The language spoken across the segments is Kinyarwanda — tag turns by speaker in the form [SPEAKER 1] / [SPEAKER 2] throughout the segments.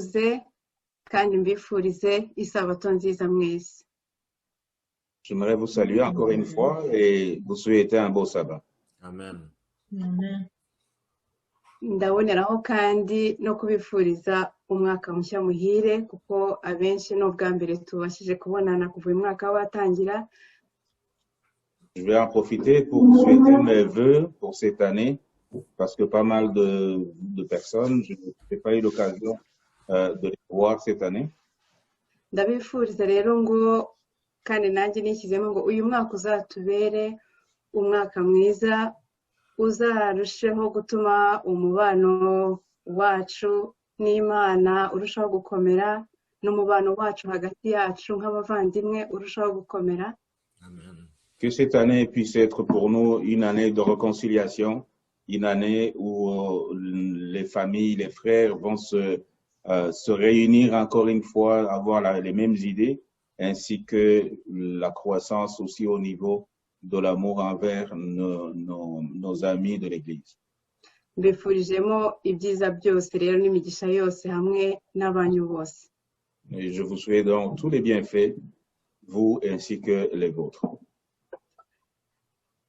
[SPEAKER 1] Mbasuhuze kandi mbifurize isabato nziza mwese.
[SPEAKER 2] J'aimerais vous saluer encore une fois et vous souhaiter un beau sabbat.
[SPEAKER 3] Amen.
[SPEAKER 4] Amen.
[SPEAKER 1] Ndaboneraho kandi no kubifuriza umwaka mushya muhire, kuko abenshi ni ubwa mbere tubashije kubonana kuva uyu mwaka watangira.
[SPEAKER 2] Je vais en profiter pour vous souhaiter mes vœux pour cette année, parce que pas mal de personnes, je n'ai pas eu l'occasion de les voir cette année.
[SPEAKER 1] Ndabifuriza rero ngo kandi nanjye nishyizemo ngo uyu mwaka uzatubere umwaka mwiza, uzarusheho gutuma umubano wacu n'Imana urushaho gukomera, n'umubano wacu hagati yacu nk'abavandimwe urushaho gukomera.
[SPEAKER 3] Amen.
[SPEAKER 2] Que cette année puisse être pour nous une année de réconciliation, une année où les familles, les frères vont se réunir encore une fois, avoir les mêmes idées, ainsi que la croissance aussi au niveau de l'amour envers nos amis de l'Église.
[SPEAKER 1] Mbifurijemo ibyiza byose rero n'imigisha yose hamwe n'abanyu bose.
[SPEAKER 2] Et je vous souhaite donc tous les bienfaits, vous ainsi que les vôtres.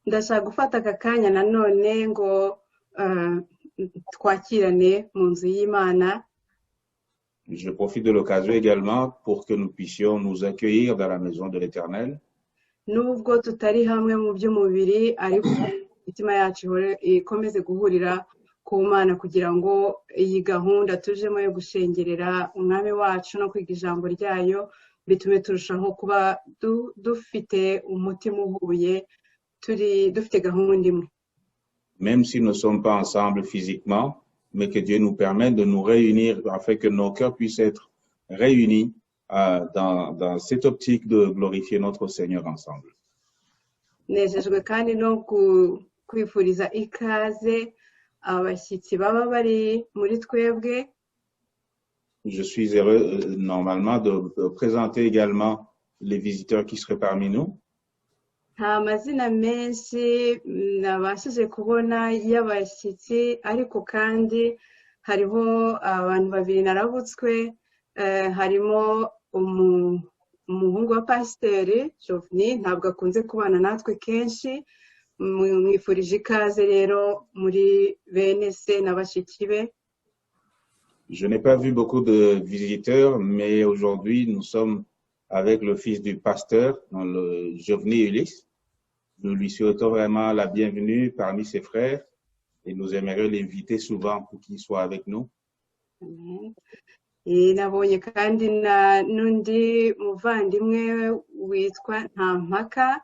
[SPEAKER 1] Ndashaka gufata aka kanya nanone ngo twakirane mu nzu y'Imana.
[SPEAKER 2] Je profite de l'occasion également pour que nous puissions nous accueillir dans la maison de l'Éternel.
[SPEAKER 1] Nubwo tutari hamwe mu by'umubiri, ariko imitima yacu ihore ikomeze guhurira ku Mana, kugira ngo iyi gahunda tujemo yo gushengerera Umwami wacu no kwiga ijambo ryayo bitume turushaho kuba dufite umutima uhuye, turi dufite gahunda imwe.
[SPEAKER 2] Même si nous ne sommes pas ensemble physiquement, mais que Dieu nous permette de nous réunir afin que nos cœurs puissent être réunis dans cette optique de glorifier notre Seigneur ensemble.
[SPEAKER 1] Nejejwe kandi no kwifuriza ikaze abashyitsi baba bari muri twebwe.
[SPEAKER 2] Je suis heureux normalement de présenter également les visiteurs qui seraient parmi nous.
[SPEAKER 1] Nta mazina menshi nabashije kubona y'abashyitsi, ariko kandi hariho abantu babiri narabutswe, harimo umuhungu wa pasiteri Jovni, ntabwo akunze kubana natwe kenshi. Mwifurije ikaze rero muri bene se na bashiki be.
[SPEAKER 2] Je n'ai pas vu beaucoup de visiteurs, mais aujourd'hui, nous sommes avec le fils du pasteur, dans le Jovni Ulysse. Nous lui souhaitons vraiment la bienvenue parmi ses frères et nous aimerions l'inviter souvent pour qu'il soit avec nous.
[SPEAKER 1] Amen. Nabonye kandi na n'undi muvandimwe witwa Ntampaka,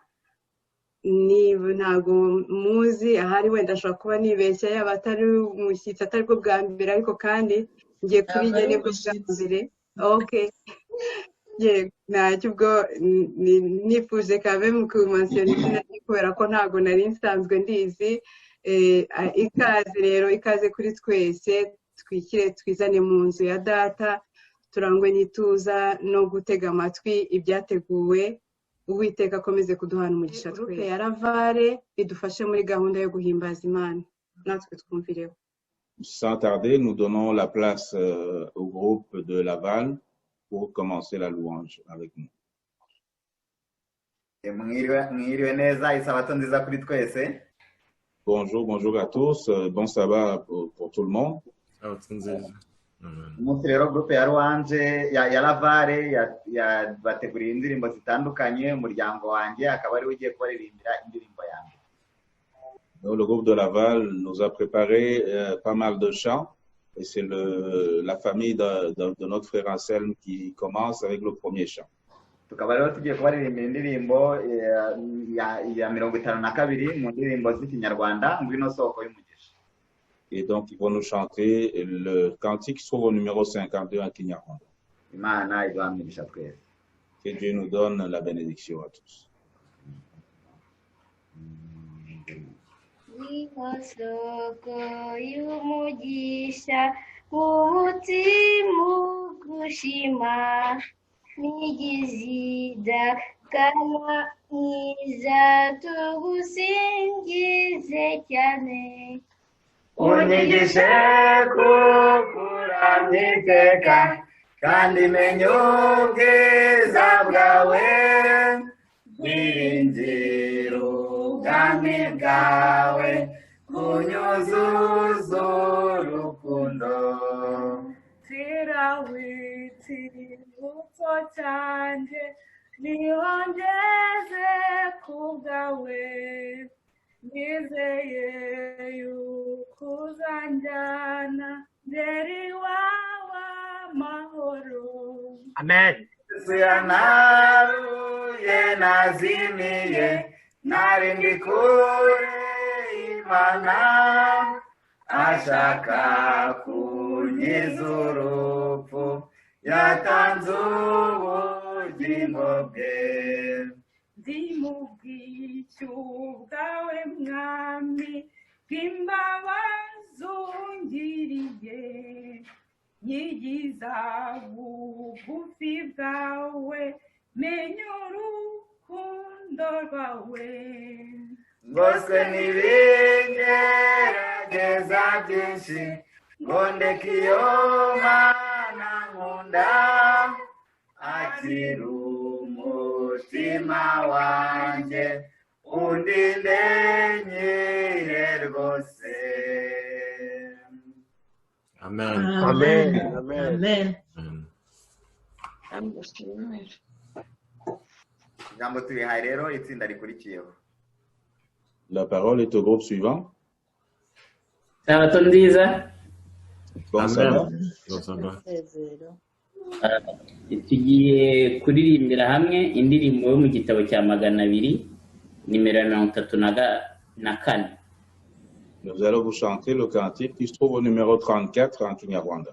[SPEAKER 1] ni ntabwo muzi, ahari wenda ashobora kuba nibeshya, yaba atari umushyitsi atari bwo bwa mbere, ariko kandi ngiye kuri
[SPEAKER 4] Ntabwo
[SPEAKER 1] njye
[SPEAKER 4] ari
[SPEAKER 1] nibwo bwa
[SPEAKER 4] umushyitsi.
[SPEAKER 1] mbere. Okay, yego, ntacyo ubwo nifuje kabe mu kumansiyona izina rye kubera ko ntabwo nari nsanzwe ndizi. Ikaze rero, ikaze kuri twese, twikire twizane mu nzu ya Data, turangwe n'ituza no gutega amatwi ibyateguwe. Uwiteka akomeze kuduhana umugisha twese. Ya Ravare idufashe muri gahunda yo guhimbaza Imana, natwe twumvireho.
[SPEAKER 2] Sans tarder, nous donnons la place au groupe de Laval pour commencer la louange avec nous.
[SPEAKER 5] Mwiriwe, mwiriwe neza, isabato nziza kuri twese.
[SPEAKER 2] Bonjour, bonjour à tous. Bon sabbat pour tout le monde.
[SPEAKER 3] Isabato nziza. Amen.
[SPEAKER 5] Umunsi rero groupe ya louange ya Lavare bateguriye indirimbo zitandukanye, umuryango wanjye akaba ariwe ugiye kubaririmbira indirimbo ya mbere.
[SPEAKER 2] Donc, le groupe de Laval nous a préparé pas mal de chants et c'est la famille de notre frère Anselme qui commence avec le premier chant.
[SPEAKER 5] Tukaba rero tugiye kubaririmbira indirimbo ya 52 mu ndirimbo z'Ikinyarwanda, Ngwino Soko y'Umugisha.
[SPEAKER 2] Et donc, ils vont nous chanter le cantique qui se trouve au numéro 52 en Kinyarwanda.
[SPEAKER 5] Imana iduha umugisha twese.
[SPEAKER 2] Que Dieu nous donne la bénédiction à tous.
[SPEAKER 6] Ngwino soko y'umugisha, umutima ugushima, n'igizida kana mwiza, tugusingize cyane.
[SPEAKER 5] Unyigishe kukuramya. Nzakuramya iteka kandi menye ubwiza bwawe, niringira ubwami bwawe kunyuzuza urukundo.
[SPEAKER 4] Tirawitibutso cyanjye niho ngeze ku bwawe, nizeye yuko uzanjyana ngera iwawe amahoro.
[SPEAKER 7] Amen.
[SPEAKER 5] Yesu yanaruye nazimiye, nari ndi kure y'Imana, ashaka kunkiza urupfu, yatanze ubugingo bwe.
[SPEAKER 4] Ndi mu bwishyu bwawe mwami, bw'imbabazi ungiriye, nyigiza bugufi bwawe, menya urukundo rwawe.
[SPEAKER 5] Ngoswe n'ibigerageza byinshi, ngo ndeke iyo Mana nkunda, akira umutima wanjye, undinde nkire rwose.
[SPEAKER 3] Amen.
[SPEAKER 7] Amen. Amen.
[SPEAKER 8] Amen.
[SPEAKER 3] Amen.
[SPEAKER 8] Amushimire.
[SPEAKER 5] Ijambo turihaye rero itsinda rikurikiyeho.
[SPEAKER 2] La parole est au groupe suivant.
[SPEAKER 9] Sabato nziza.
[SPEAKER 2] Bon
[SPEAKER 3] Amen.
[SPEAKER 2] sabbat.
[SPEAKER 3] Bon sabbat.
[SPEAKER 8] Umunezero.
[SPEAKER 9] Tugiye kuririmbira hamwe indirimbo yo mu gitabo cya 200 nimero ya 34.
[SPEAKER 2] Nous allons vous chanter le cantique qui se trouve au numéro 34 en Kinyarwanda.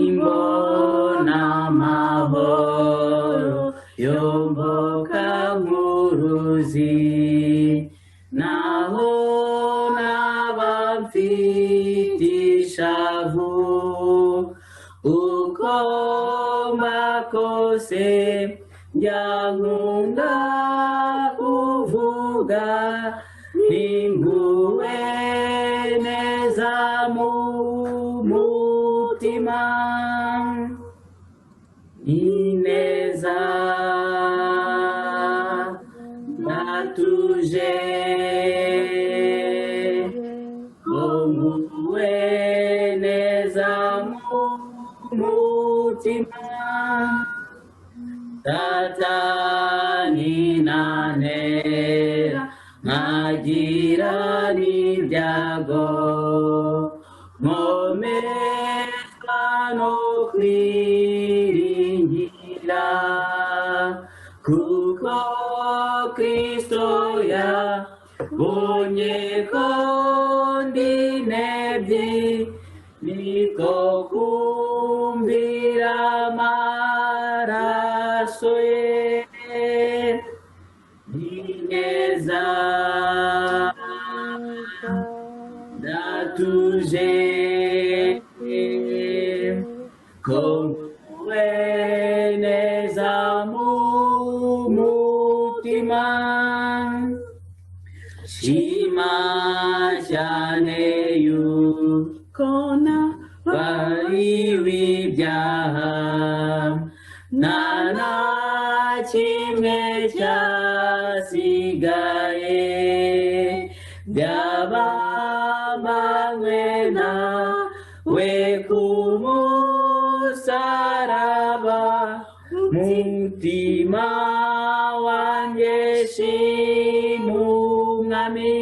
[SPEAKER 9] Nimbona amahoro yomboka nk'uruzi, naho naba mfite ishavu, uko mbakose njya nkunda kuvuga, ninguwe neza mu mutima, ineza ndatuje, nguwe neza mu mutima, Satani nantera nkagira n'ibyago, nkomezwa no kwiringira, kuko Kristo yabonye ko ndi intebyi, niko kumvira amaraso ye. Ni neza ndatuje, ko nguwe neza mu mutima, shima cyane yuko nabariwe ibyaha, nta na kimwe cyasigaye, byabambanywe nawe ku musaraba, mutima wanjye shima Umwami,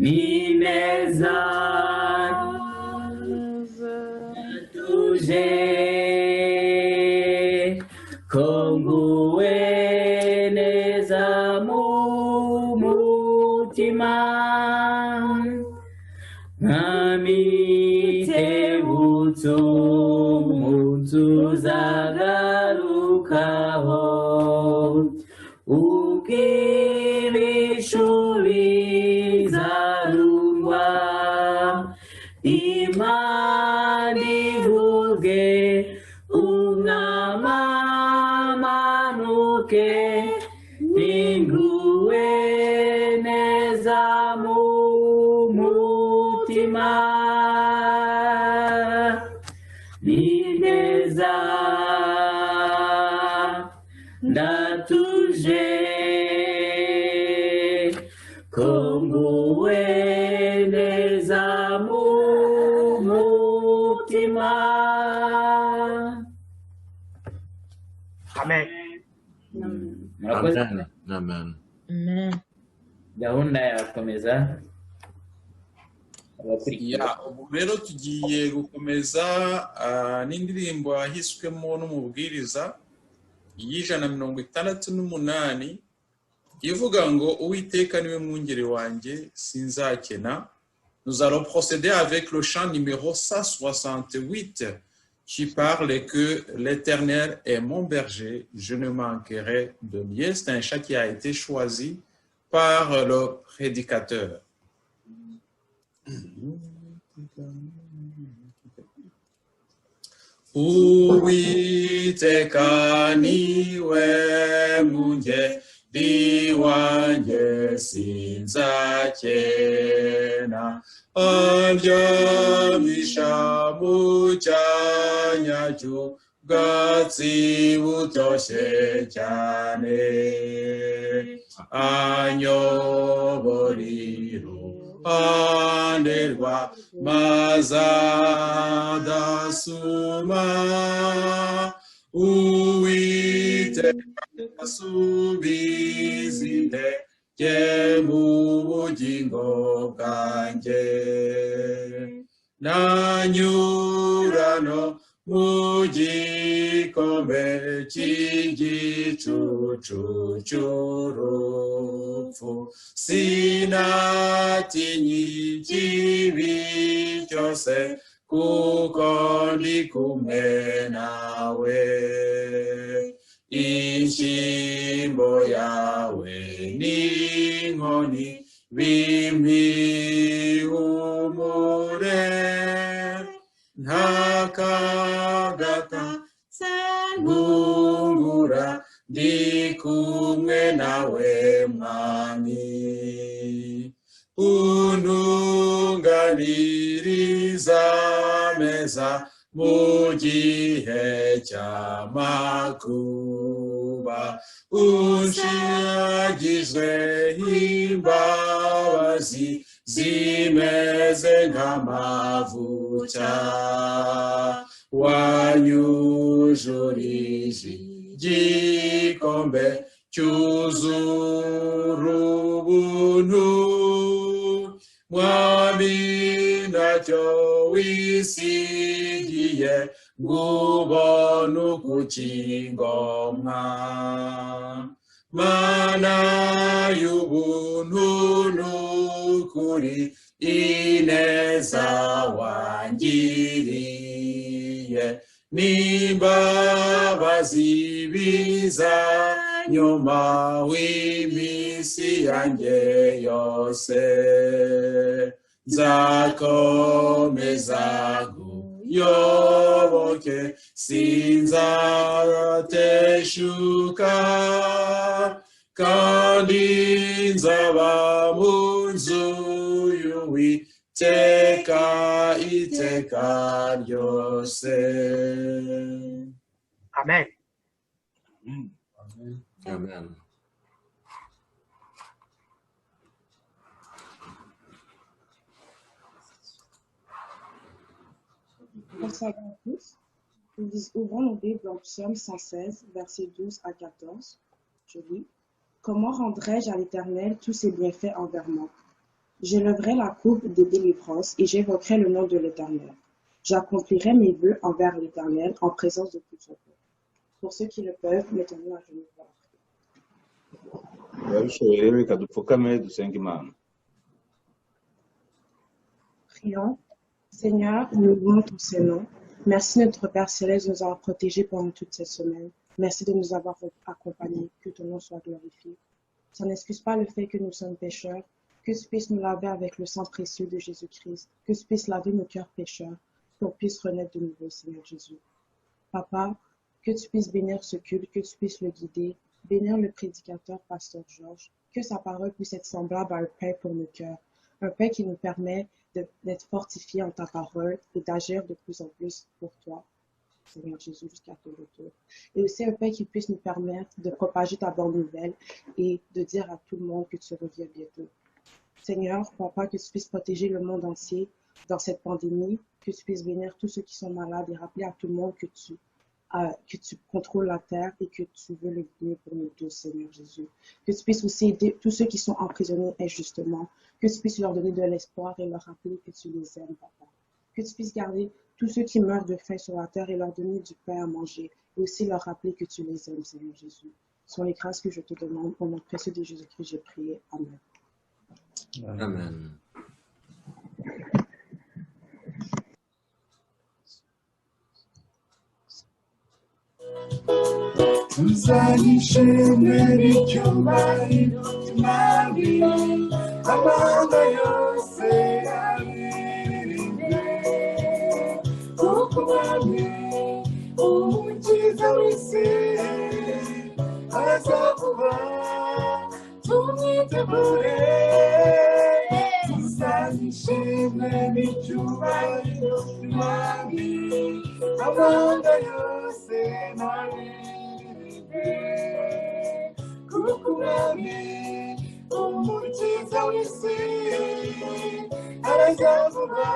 [SPEAKER 9] ni neza tuje, ko nguwe neza mu mutima, Mwami tebutse umunsi uzagarukaho, ubw'ibishu bizarungwa, Imana ivuge umwami amanuke, ninguwe mutima, ni neza ndatuje, ko nguwe neza mu mutima.
[SPEAKER 7] Amen.
[SPEAKER 9] Murakoze.
[SPEAKER 3] Amen. Amen.
[SPEAKER 8] Amen.
[SPEAKER 9] Gahunda yakomeza abakurikiye.
[SPEAKER 10] Ya, ubu rero tugiye gukomeza n'indirimbo yahiswemo n'umubwiriza y'168 ivuga ngo Uwiteka niwe mwungeri wanjye sinzakena. Nous allons procéder avec le chant numéro 168 qui parle que l'Éternel est mon berger, je ne manquerai de rien. C'est un chant qui a été choisi par le prédicateur. Uwiteka niwe mwungeri wanjye sinzakena, andyamisha mu cyanya cy'ubwatsi butoshye cyane, anyobora iruhande rw'amazi adasuma. Uwiteka asubiza intege mu bugingo bwanjye, nanyura no mu gikombe cy'igicucu cy'urupfu, sinatinya ikibi cyose kuko ndi kumwe nawe. Inshyimbo yawe n'inkoni bimpihumure, nta kaga kazantungura ndi kumwe nawe mwami. Untunganiriza ameza mu gihe cy'amakuba, unshiragijwe imbabazi zimeze nk'amavuta, wanyujurije igikombe cyuzura ubuntu, mwami ntacyo wisigiye ngubona ukukingomwa. Mana y'ubuntu n'ukuri ineza wangiriye, n'imbabazi biza nyuma w'iminsi yanjye yose, nzakomeza nkuyoboke sinzateshuka, kandi nzaba mu nzu y'Uwiteka iteka ryose.
[SPEAKER 7] Amen.
[SPEAKER 3] Amen.
[SPEAKER 11] Bonsoir à tous. Nous ouvrons nos Bibles dans Psaume 116, versets 12 à 14. Je lis. Comment rendrai-je à l'Éternel tous ses bienfaits envers moi? J'élèverai la coupe des délivrances et j'évoquerai le nom de l'Éternel. J'accomplirai mes vœux envers l'Éternel en présence de tout son peuple. Pour ceux qui le peuvent, mettons-nous à genoux pour la prière.
[SPEAKER 2] Ababishoboye rero reka dupfukame dusenge Imana.
[SPEAKER 11] Prions. Seigneur, nous louons ton Saint-Nom. Merci notre Père Céleste de nous avoir protégés pendant toute cette semaine. Merci de nous avoir accompagnés. Que ton nom soit glorifié. Ça n'excuse pas le fait que nous sommes pécheurs. Que tu puisses nous laver avec le sang précieux de Jésus-Christ. Que tu puisses laver nos cœurs pécheurs pour qu'on puisse renaître de nouveau, Seigneur Jésus. Papa, que tu puisses bénir ce culte, que tu puisses le guider, bénir le prédicateur, Pasteur Georges, que sa parole puisse être semblable à un pain pour nos cœurs, un pain qui nous permet d'être fortifiés en ta parole et d'agir de plus en plus pour toi, Seigneur Jésus, jusqu'à ton retour. Et aussi un pain qui puisse nous permettre de propager ta bonne nouvelle et de dire à tout le monde que tu reviens bientôt. Seigneur, Papa, que tu puisses protéger le monde entier dans cette pandémie, que tu puisses bénir tous ceux qui sont malades et rappeler à tout le monde que tu contrôles la terre et que tu veux le mieux pour nous tous, Seigneur Jésus. Que tu puisses aussi aider tous ceux qui sont emprisonnés injustement, que tu puisses leur donner de l'espoir et leur rappeler que tu les aimes, Papa. Que tu puisses garder tous ceux qui meurent de faim sur la terre et leur donner du pain à manger, et aussi leur rappeler que tu les aimes, Seigneur Jésus. Ce sont les grâces que je te demande. Au nom précieux de Jésus-Christ, j'ai prié. Amen.
[SPEAKER 3] Amen.
[SPEAKER 8] Tuzayishimira icyubahiro cy'Umwami, amahanga yose aririmbe, kuko Umwami umukiza w'isi araza vuba, tumwitegure. Tuzayishimira icyubahiro cy'Umwami, amahanga yose naririmbe, kuko Umwami umukiza w'isi araza vuba,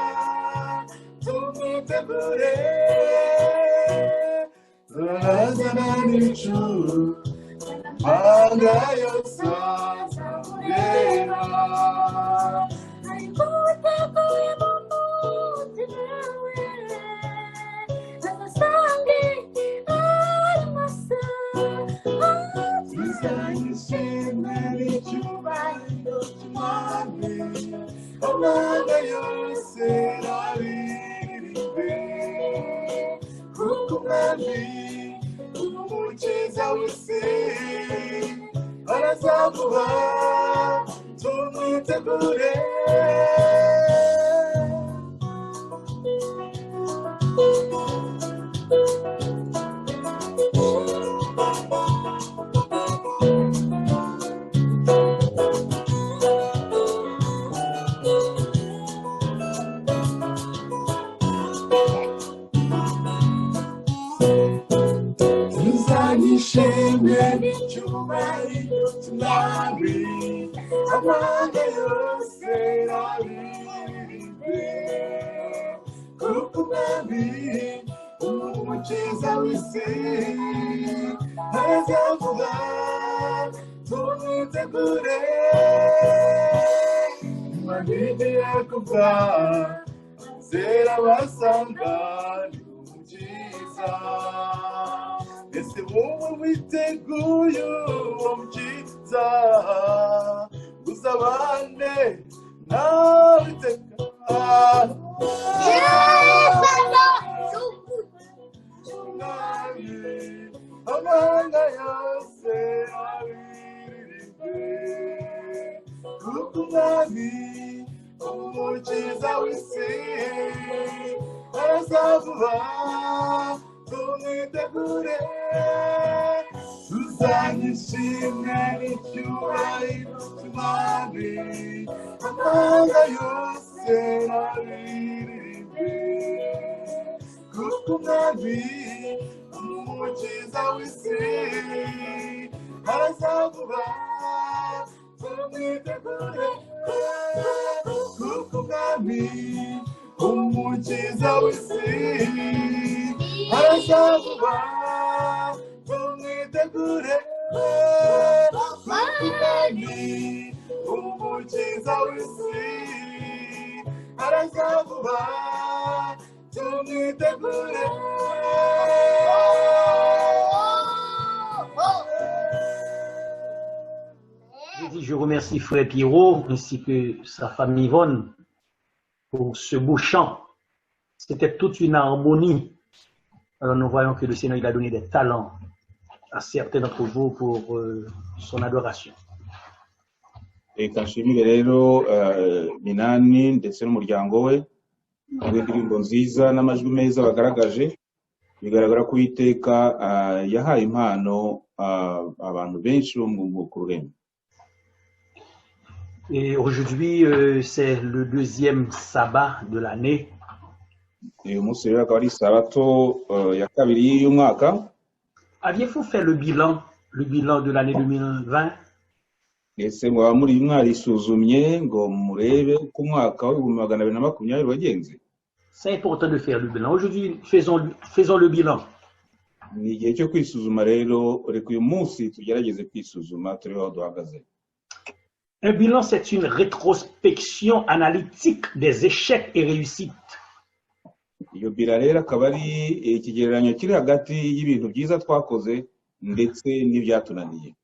[SPEAKER 8] tumwitegure. Turazana n'ibicu, amahanga yose azamureba.
[SPEAKER 12] Ariko utakuye mu mutima we azasange ari masa.
[SPEAKER 8] Tuzayishimira icyubahiro cy'Umwami, amahanga yose aririmbe, kuko Umwami umukiza w'isi araza vuba, tumwitegure. Tuzayishimira icyubahiro cy'Umwami, amahanga yose aririmbe, kuko Umwami umukiza w'isi araza vuba, tumwitegure. Imana igiye kuva zera basanga ni umukiza. Ese wowe witeguye uwo mukiza uzabane nawe iteka? Umwami, amahanga yose aririmbe, kuko Umwami umukiza w'isi araza vuba, tumwitegure. Tuzanyishimwe n'icyubahiro cy'Umwami, amahanga yose aririmbe, kuko Umwami umukiza w'isi araza vuba, tumwitegure, kuko Umwami umukiza w'isi araza vuba, tumwitegure, kuko Umwami umukiza w'isi araza vuba, tumwitegure.
[SPEAKER 13] Je dis, je remercie Frère Pierrot ainsi que sa femme Yvonne pour ce beau chant. C'était toute une harmonie. Alors nous voyons que le Seigneur il a donné des talents à certains d'entre vous pour son adoration.
[SPEAKER 2] Reka nshimire rero Minani ndetse n'umuryango we w'indirimbo nziza n'amajwi meza bagaragaje. Bigaragara ko Uwiteka yahaye impano abantu benshi bo mu ku rurembo.
[SPEAKER 13] Et aujourd'hui, c'est le deuxième sabbat de l'année.
[SPEAKER 2] Uyu munsi rero akaba ari sabato ya kabiri y'umwaka.
[SPEAKER 13] Aviez-vous fait le bilan de l'année 2020?
[SPEAKER 2] Ese mwaba muri mwarisuzumye ngo murebe uko umwaka w'2020 wagenze?
[SPEAKER 13] C'est important de faire le bilan. Aujourd'hui, faisons le bilan.
[SPEAKER 2] Ni igihe cyo kwisuzuma rero, reka uyu munsi tugerageze kwisuzuma turebe aho duhagaze.
[SPEAKER 13] Un bilan, c'est une rétrospection analytique des échecs et réussites.
[SPEAKER 2] Iyo bilan rero akaba ari ikigereranyo kiri hagati y'ibintu byiza twakoze ndetse n'ibyatunaniye.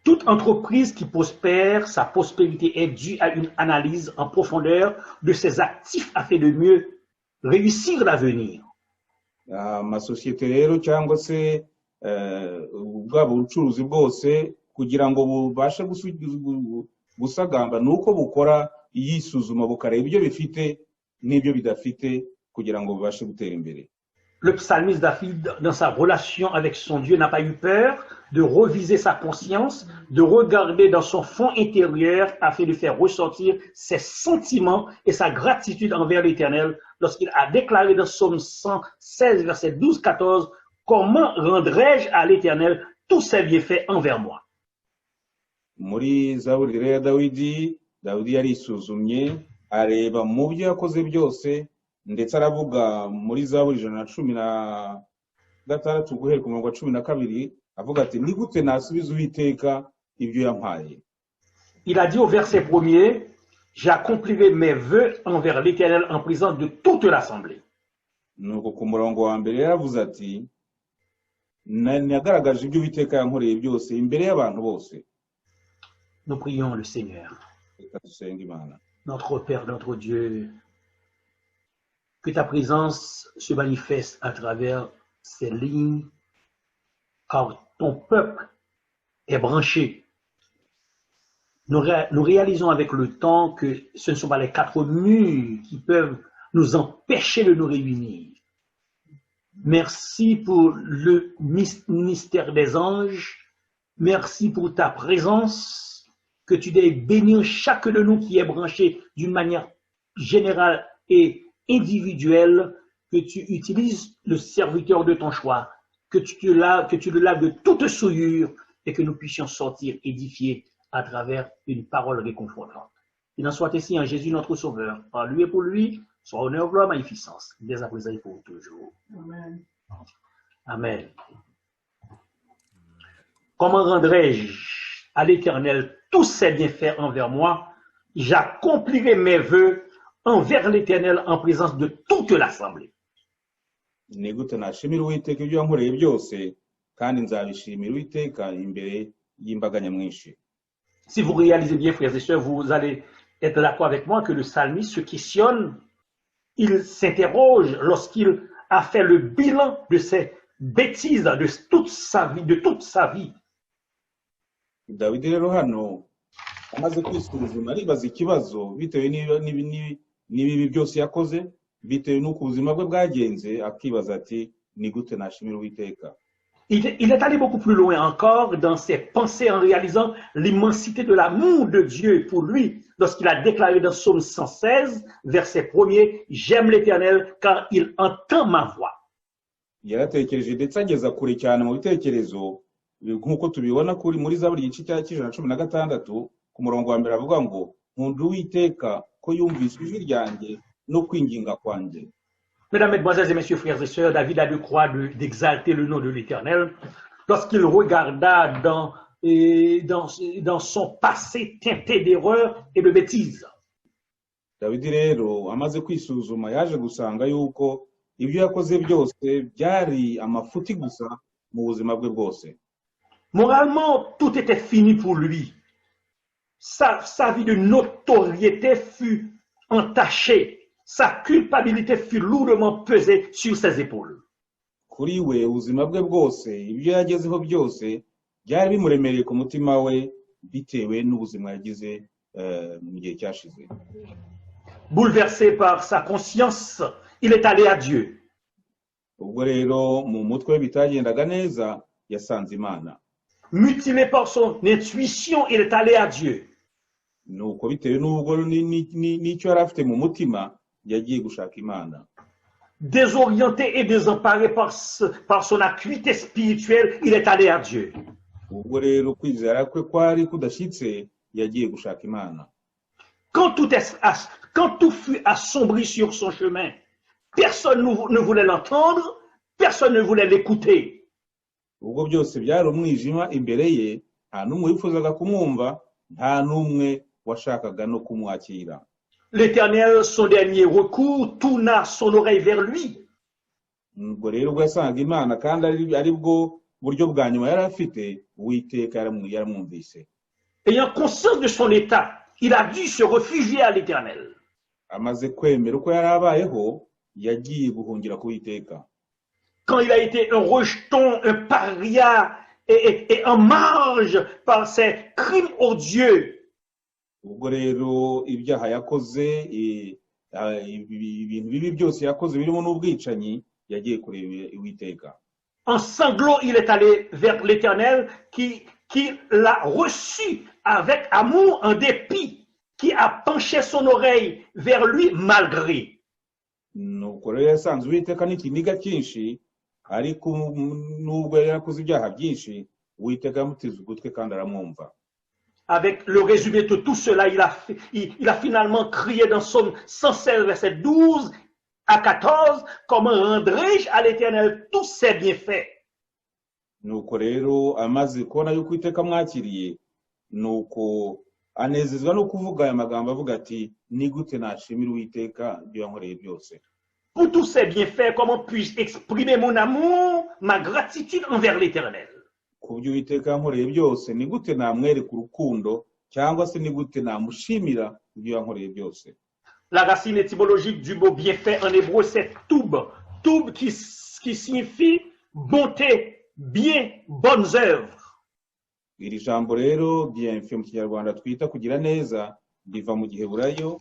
[SPEAKER 13] Toute entreprise qui prospère, sa prospérité est due à une analyse en profondeur de ses actifs afin de mieux réussir l'avenir.
[SPEAKER 2] Amasosiyete rero cyangwa se bwaba ubucuruzi bwose, kugira ngo bubashe gusagamba ni uko bukora yisuzuma, bukareba ibyo bifite n'ibyo bidafite kugira ngo bubashe gutera imbere.
[SPEAKER 13] Le psalmiste David, dans sa relation avec son Dieu, n'a pas eu peur de reviser sa conscience, de regarder dans son fond intérieur afin de faire ressortir ses sentiments et sa gratitude envers l'Éternel lorsqu'il a déclaré dans Psaume 116, verset 12-14, «Comment rendrai-je à l'Éternel tous ses bienfaits envers moi?»
[SPEAKER 2] Muri zaburi rero ya Dawidi, Dawidi yarisuzumye, areba mu byo yakoze byose, ndetse aravuga muri Zaburi 116 guhera ku murongo wa 12, avuga ati: "Ni gute nasubiza Uwiteka ibyo yampaye?"
[SPEAKER 13] Il a dit au verset premier, «J'accomplirai mes vœux envers l'Éternel en présence de toute l'assemblée.»
[SPEAKER 2] Nuko ku murongo wa mbere yaravuze ati: "Nagaragaje ibyo Uwiteka yankoreye byose imbere y'abantu bose."
[SPEAKER 13] Nous prions le Seigneur.
[SPEAKER 2] Reka dusenge Imana.
[SPEAKER 13] Notre Père, notre Dieu, que ta présence se manifeste à travers ces lignes, car ton peuple est branché. Nous réalisons avec le temps que ce ne sont pas les quatre murs qui peuvent nous empêcher de nous réunir. Merci pour le ministère des anges. Merci pour ta présence. Que tu daignes bénir chacun de nous qui est branché d'une manière générale et individuelle. Que tu utilises le serviteur de ton choix. Que tu te laves, que tu le laves de toute souillure et que nous puissions sortir édifiés à travers une parole réconfortante. Il en soit ainsi en Jésus notre Sauveur. Par lui et pour lui, soit honneur, gloire, magnificence, dès à présent et pour toujours.
[SPEAKER 1] Amen.
[SPEAKER 13] Amen. Comment rendrai-je à l'Éternel tous ses bienfaits envers moi? J'accomplirai mes vœux envers l'Éternel en présence de toute l'assemblée.
[SPEAKER 2] Ni gute nashimira Uwiteka ibyo yankoreye byose? Kandi nzabishimira Uwiteka imbere y'imbaga nyamwinshi.
[SPEAKER 13] Si vous réalisez bien, frères et sœurs, vous allez être d'accord avec moi que le psalmiste se questionne, il s'interroge lorsqu'il a fait le bilan de ses bêtises, de toute sa vie, de toute sa vie.
[SPEAKER 2] Dawidi rero hano amaze kwisuzuma aribaza ikibazo bitewe n'ibibi byose yakoze, bitewe n'uko ubuzima bwe bwagenze, akibaza ati: "Ni gute nashimira Uwiteka?"
[SPEAKER 13] Il est allé beaucoup plus loin encore dans ses pensées en réalisant l'immensité de l'amour de Dieu pour lui lorsqu'il a déclaré dans Psaume 116, verset 1er, «J'aime l'Éternel car il entend ma voix.»
[SPEAKER 2] Yaratekereje ndetse ageza kure cyane mu bitekerezo, nk'uko tubibona kuri muri Zaburi igice cya 116 ku murongo wa mbere, avuga ngo: "Nkunda Uwiteka ko yumvise ijwi ryanjye no kwinginga kwanjye."
[SPEAKER 13] Mesdames, Mesdemoiselles et Messieurs, frères et sœurs, David a de quoi d'exalter le nom de l'Éternel lorsqu'il regarda dans son passé teinté d'erreurs et de bêtises.
[SPEAKER 2] Dawidi rero amaze kwisuzuma yaje gusanga yuko ibyo yakoze byose byari amafuti gusa mu buzima bwe bwose.
[SPEAKER 13] Moralement, tout était fini pour lui. Sa vie de notoriété fut entachée. Sa culpabilité fut lourdement pesée sur ses épaules.
[SPEAKER 2] Kuri we ubuzima bwe bwose, ibyo yagezeho byose byari bimuremereye ku mutima we bitewe n'ubuzima yagize mu gihe cyashize.
[SPEAKER 13] Bouleversé par sa conscience, il est allé à Dieu.
[SPEAKER 2] Ubwo rero mu mutwe we bitagendaga neza, yasanze Imana.
[SPEAKER 13] Mutilé par son intuition, il est allé à Dieu.
[SPEAKER 2] Nuko bitewe n'ubwo n'icyo yari afite mu mutima, yagiye gushaka Imana.
[SPEAKER 13] Désorienté et désemparé par son acuité spirituelle, il est allé à Dieu.
[SPEAKER 2] Ubwo rero kwizera kwe kwari kudashyitse, yagiye gushaka Imana.
[SPEAKER 13] Quand tout fut assombri sur son chemin, personne ne voulait l'entendre, personne ne voulait l'écouter.
[SPEAKER 2] Ubwo byose byari umwijima imbere ye, nta n'umwe wifuzaga kumwumva, nta n'umwe washakaga no kumwakira.
[SPEAKER 13] L'Éternel, son dernier recours, tourna son oreille vers lui.
[SPEAKER 2] Ubwo rero ubwo yasangaga Imana kandi ari bwo buryo bwa nyuma yari afite, Uwiteka yaramwumvise.
[SPEAKER 13] Ayant conscience de son état, il a dû se réfugier à l'Éternel.
[SPEAKER 2] Amaze kwemera uko yari abayeho, yagiye guhungira ku Uwiteka.
[SPEAKER 13] Quand il a été un rejeton, un paria et en marge par ses crimes odieux,
[SPEAKER 2] Ubwo rero ibyaha yakoze, ibintu bibi byose yakoze birimo n'ubwicanyi, yagiye kureba Uwiteka.
[SPEAKER 13] En sanglots, il est allé vers l'Éternel qui l'a reçu avec amour en dépit, qui a penché son oreille vers lui malgré.
[SPEAKER 2] Nuko rero yasanze Uwiteka n'ikiniga cyinshi, ariko nubwo yari yarakoze ibyaha byinshi, Uwiteka yamuteze ugutwi kandi aramwumva.
[SPEAKER 13] Avec le résumé de tout cela, il a finalement crié dans Psaume 116, verset 12 à 14, comment rendrai-je à l'Éternel tous ses bienfaits?
[SPEAKER 2] Nuko rero amaze kubona yuko Uwiteka amwakiriye, nuko anezezwa no kuvuga aya magambo avuga ati: "Ni gute nashimira Uwiteka ibyo yankoreye byose?"
[SPEAKER 13] Pour tous ses bienfaits, comment puis-je exprimer mon amour, ma gratitude envers l'Éternel?
[SPEAKER 2] Ku byo Uwiteka yankoreye byose, ni gute namwereka urukundo cyangwa se ni gute namushimira ibyo yankoreye byose?
[SPEAKER 13] La racine étymologique du mot bienfait en hébreu, c'est toub. Toub qui signifie bonté, bien, bonnes œuvres.
[SPEAKER 2] Iri jambo rero bienfait mu Kinyarwanda twita kugira neza riva mu Giheburayo,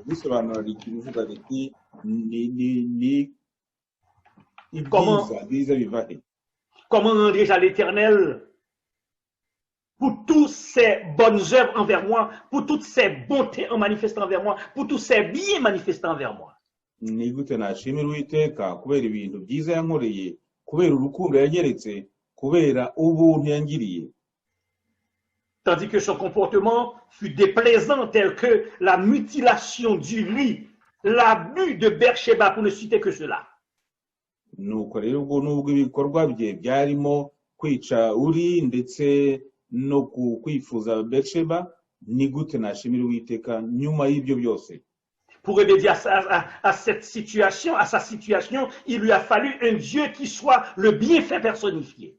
[SPEAKER 2] risobanura rivuga riti ni ibyiza byiza biva he?
[SPEAKER 13] Comment rendrai-je à l'Éternel pour toutes ses bonnes œuvres envers moi, pour toutes ses bontés en manifestant envers moi, pour tous ses biens manifestant envers moi?
[SPEAKER 2] Ni gute nashimira Uwiteka kubera ibintu byiza yankoreye, kubera urukundo yanyeretse, kubera ubuntu yangiriye?
[SPEAKER 13] Tandis que son comportement fut déplaisant, tel que la mutilation d'Urie, l'abus de Beersheba, pour ne citer que cela.
[SPEAKER 2] Nuko rero ubwo nubwo ibikorwa bye byarimo kwica Uri ndetse no kwifuza Betsheba, ni gute nashimira Uwiteka nyuma y'ibyo byose?
[SPEAKER 13] Pour remédier à cette situation, à sa situation, il lui a fallu un Dieu qui soit le bienfait personnifié.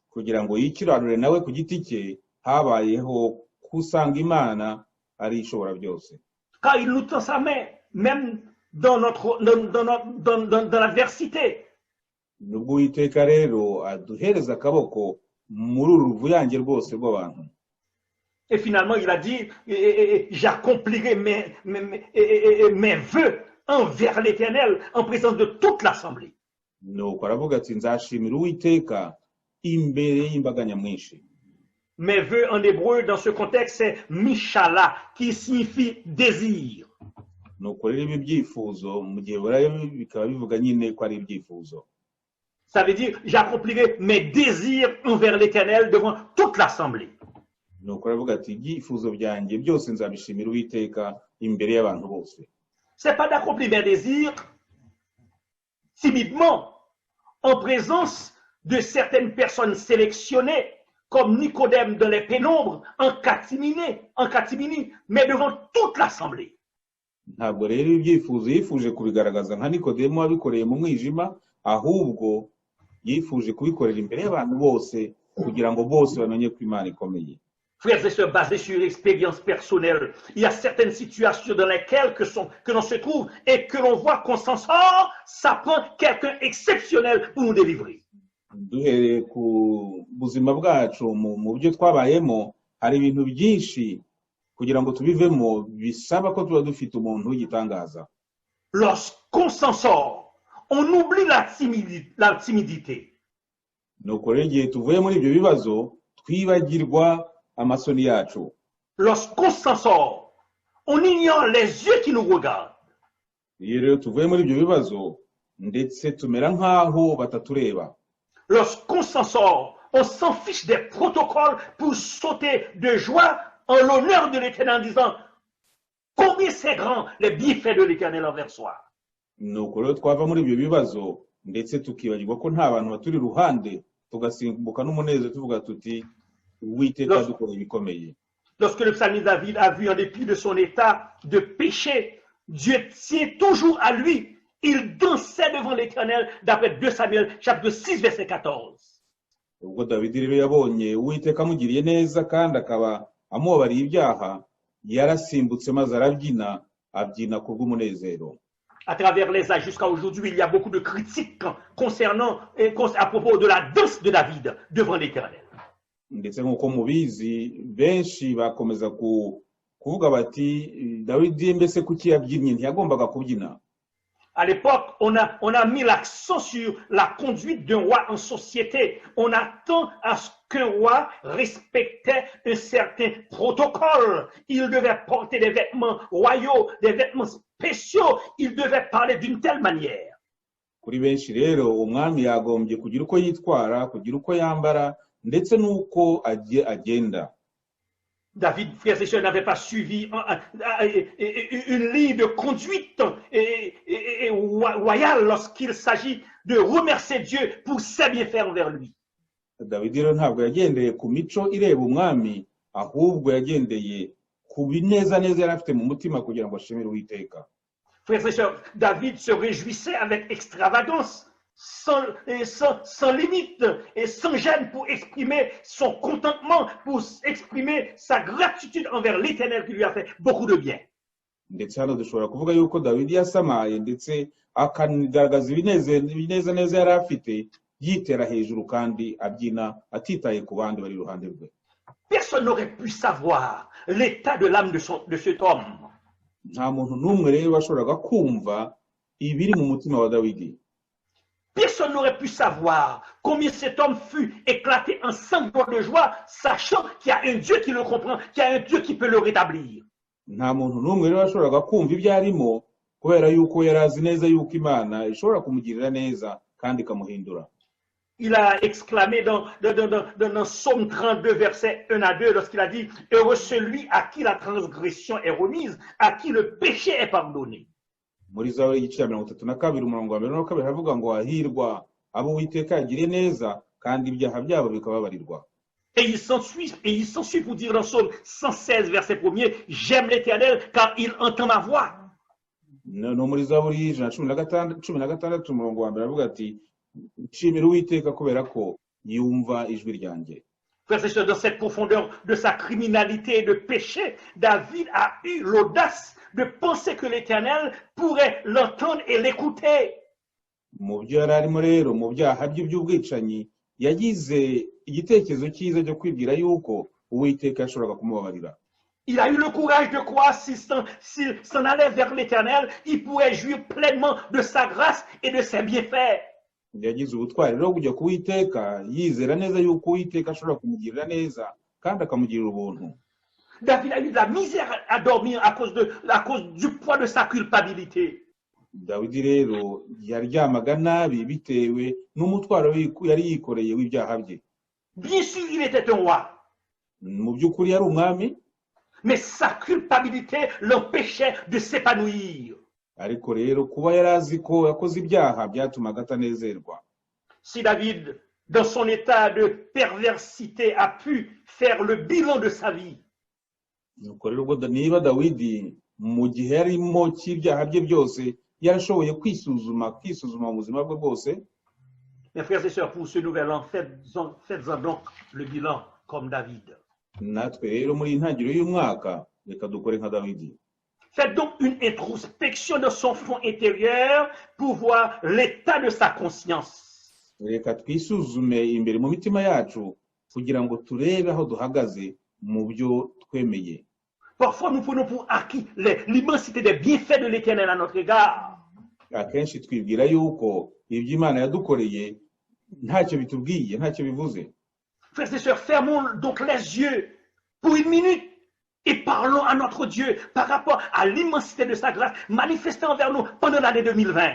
[SPEAKER 2] Kugira ngo yikiranure nawe ku giti cye, habayeho kusanga Imana ari ishobora byose.
[SPEAKER 13] Car il nous tend sa main, même dans notre, dans, dans, notre- dans, dans, dans l'adversité.
[SPEAKER 2] Nubwo Uwiteka rero aduhereza akaboko muri uru ruvuyange rwose rw'abantu.
[SPEAKER 13] Et finalement, il a dit, j'accomplirai mes vœux envers l'Éternel en présence de toute l'assemblée.
[SPEAKER 2] Nuko aravuga ati: "Nzashimira Uwiteka imbere y'imbaga nyamwinshi."
[SPEAKER 13] Mes vœux en hébreu, dans ce contexte, c'est mishala, qui signifie désir.
[SPEAKER 2] Nuko rero ibi byifuzo mu Giheburayo bikaba bivuga nyine ko ari ibyifuzo.
[SPEAKER 13] Ça veut dire, j'accomplirai mes désirs envers l'Éternel devant toute l'assemblée.
[SPEAKER 2] Nuko aravuga ati: "Ibyifuzo byanjye byose nzabishimira Uwiteka imbere y'abantu bose."
[SPEAKER 13] C'est pas d'accomplir mes désirs timidement, en présence de certaines personnes sélectionnées, comme Nicodème dans les pénombres, en catimini, mais devant toute l'assemblée.
[SPEAKER 2] Ntabwo rero ibyifuzo yifuje kubigaragaza nka Nikodemu wabikoreye mu mwijima, ahubwo yifuje kubikorera imbere y'abantu bose kugira ngo bose bamenye ko Imana ikomeye.
[SPEAKER 13] Frères et sœurs, basés sur l'expérience personnelle, il y a certaines situations dans lesquelles que l'on se trouve et que l'on voit qu'on s'en sort, ça prend quelqu'un exceptionnel pour nous délivrer.
[SPEAKER 2] Duhereye ku buzima bwacu mu byo twabayemo, hari ibintu byinshi kugira ngo tubivemo bisaba ko tuba dufite umuntu w'igitangaza.
[SPEAKER 13] Lorsqu'on s'en sort, on oublie la timidité.
[SPEAKER 2] Nuko rero igihe tuvuye muri ibyo bibazo, twibagirwa amasoni yacu.
[SPEAKER 13] Lorsqu'on s'en sort, on ignore les yeux qui nous regardent.
[SPEAKER 2] Iyo rero tuvuye muri ibyo bibazo, ndetse tumera nk'aho batatureba.
[SPEAKER 13] Lorsqu'on s'en sort, on s'en fiche des protocoles pour sauter de joie en l'honneur de l'Éternel en disant combien c'est grand les bienfaits de l'Éternel envers soi.
[SPEAKER 2] Nuko rero twava muri ibyo bibazo, ndetse tukibagirwa ko nta bantu baturi iruhande, tugasimbuka n'umunezero tuvuga tuti: "Uwiteka dukora ibikomeye."
[SPEAKER 13] Lorsque le psalmiste David a vu, en dépit de son état de péché, Dieu tient toujours à lui. Il dansait devant l'Éternel d'après 2 Samuel chapitre 6 verset 14.
[SPEAKER 2] Ubwo Dawidi rero yabonye Uwiteka amugiriye neza kandi akaba amubabariye ibyaha, yarasimbutse maze arabyina, abyina kubw'umunezero.
[SPEAKER 13] À travers les âges jusqu'à aujourd'hui, il y a beaucoup de critiques concernant et à propos de la danse de David devant l'Éternel.
[SPEAKER 2] Ndetse nk'uko mubizi, benshi bakomeza kuvuga bati: "Dawidi mbese kuki yabyinnye? Ntiyagombaga kubyina."
[SPEAKER 13] À l'époque, on a mis l'accent sur la conduite d'un roi en société. On attend à ce qu'un roi respectait un certain protocole. Il devait porter des vêtements royaux, des vêtements spéciaux. Il devait parler d'une telle manière.
[SPEAKER 2] Kuri benshi rero, umwami yagombye kugira uko yitwara, kugira uko yambara, ndetse n'uko agenda.
[SPEAKER 13] David, frères et sœurs, n'avait pas suivi une ligne de conduite et royale lorsqu'il s'agit de remercier Dieu pour ses bienfaits envers lui.
[SPEAKER 2] Dawidi rero ntabwo yagendeye ku mico ireba umwami, ahubwo yagendeye ku binezaneza yari afite mu mutima kugira ngo ashimire Uwiteka.
[SPEAKER 13] Frères et sœurs, David se réjouissait avec extravagance, sans limite et sans gêne pour exprimer son contentement, pour exprimer sa gratitude envers l'Éternel qui lui a fait beaucoup de bien.
[SPEAKER 2] Ndetse hano dushobora kuvuga yuko Dawidi yasamaye, ndetse akagaragaza ibinezaneza yari afite, yitera hejuru kandi abyina atitaye ku bandi bari iruhande rwe.
[SPEAKER 13] Personne n'aurait pu savoir l'état de l'âme de cet homme.
[SPEAKER 2] Nta muntu n'umwe rero washoboraga kumva ibiri mu mutima wa Dawidi.
[SPEAKER 13] Personne n'aurait pu savoir combien cet homme fut éclaté en sanglots de joie, sachant qu'il y a un Dieu qui le comprend, qu'il y a un Dieu qui peut le rétablir.
[SPEAKER 2] Nta muntu n'umwe rero washoboraga kumva ibyo arimo, kubera yuko yari azi neza yuko Imana ishobora kumugirira neza kandi ikamuhindura.
[SPEAKER 13] Il a exclamé dans Psaume 32, versets 1 à 2, lorsqu'il a dit: "Heureux celui à qui la transgression est remise, à qui le péché est pardonné."
[SPEAKER 2] Muri Zaburi igice cya 32, umurongo wa mbere n'uwa kabiri, haravuga ngo: "Hahirwa abo Uwiteka yagiriye neza kandi ibyaha byabo bikababarirwa."
[SPEAKER 13] Et il s'ensuit pour dire dans Psaume 116, verset 1er: "J'aime l'Éternel car il entend ma voix."
[SPEAKER 2] No muri Zaburi y'116, 16, umurongo wa mbere, aravuga ati: "Nshimira Uwiteka kubera ko yumva ijwi ryanjye."
[SPEAKER 13] Frères et sœurs, dans cette profondeur de sa criminalité et de péché, David a eu l'audace de penser que l'Éternel pourrait l'entendre et l'écouter.
[SPEAKER 2] Mu byo yari arimo rero, mu byaha bye by'ubwicanyi, yagize igitekerezo cyiza cyo kwibwira yuko Uwiteka yashoboraga kumubabarira.
[SPEAKER 13] Il a eu le courage de croire s'il s'en allait vers l'Éternel, il pourrait jouir pleinement de sa grâce et de ses bienfaits.
[SPEAKER 2] Yagize ubutwari rero kujya ku Uwiteka, yizera neza yuko Uwiteka ashobora kumugirira neza kandi akamugirira ubuntu.
[SPEAKER 13] David a eu de la misère à dormir à cause du poids de sa culpabilité.
[SPEAKER 2] Dawidi rero yaryamaga nabi bitewe n'umutwaro yari yikoreye w'ibyaha bye.
[SPEAKER 13] Bien sûr, il était un roi,
[SPEAKER 2] Mu by'ukuri yari umwami,
[SPEAKER 13] mais sa culpabilité l'empêchait de s'épanouir.
[SPEAKER 2] Ariko rero kuba yari azi ko yakoze ibyaha byatumaga atanezerwa.
[SPEAKER 13] Si David, dans son état de perversité, a pu faire le bilan de sa vie,
[SPEAKER 2] Nuko rero ubwo niba Dawidi mu gihe yarimo cy'ibyaha bye byose yarashoboye kwisuzuma, kwisuzuma mu buzima bwe bwose,
[SPEAKER 13] mes frères et sœurs, pour ce nouvel an, faites-en donc le bilan comme David.
[SPEAKER 2] Natwe rero muri iyi ntangiriro y'umwaka, reka dukore nka Dawidi.
[SPEAKER 13] Faites donc une introspection de son fond intérieur pour voir l'état de sa conscience.
[SPEAKER 2] Reka twisuzume imbere mu mitima yacu kugira ngo turebe aho duhagaze mu byo twemeye.
[SPEAKER 13] Parfois, nous prenons pour acquis l'immensité des bienfaits de l'Éternel à notre égard.
[SPEAKER 2] Akenshi twibwira yuko ibyo Imana yadukoreye ntacyo bitubwiye, ntacyo bivuze.
[SPEAKER 13] Frères et sœurs, fermons donc les yeux pour une minute Et parlons à notre Dieu par rapport à l'immensité de sa grâce manifestée envers nous pendant l'année 2020.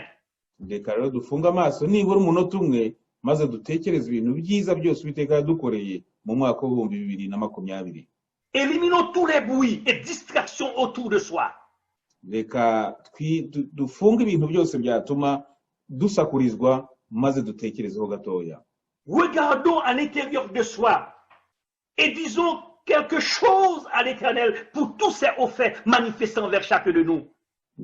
[SPEAKER 2] Reka rero dufunge amaso nibura umunota umwe maze dutekereze ibintu byiza byose Uwiteka yadukoreye mu mwaka w'2020.
[SPEAKER 13] Éliminons tous les bruits et distractions autour de soi.
[SPEAKER 2] Reka dufunge ibintu byose byatuma dusakurizwa maze dutekerezeho gatoya.
[SPEAKER 13] Regardons à l'intérieur de soi et disons quelque chose à l'Éternel pour tous ses hauts faits manifestés envers chacun de nous.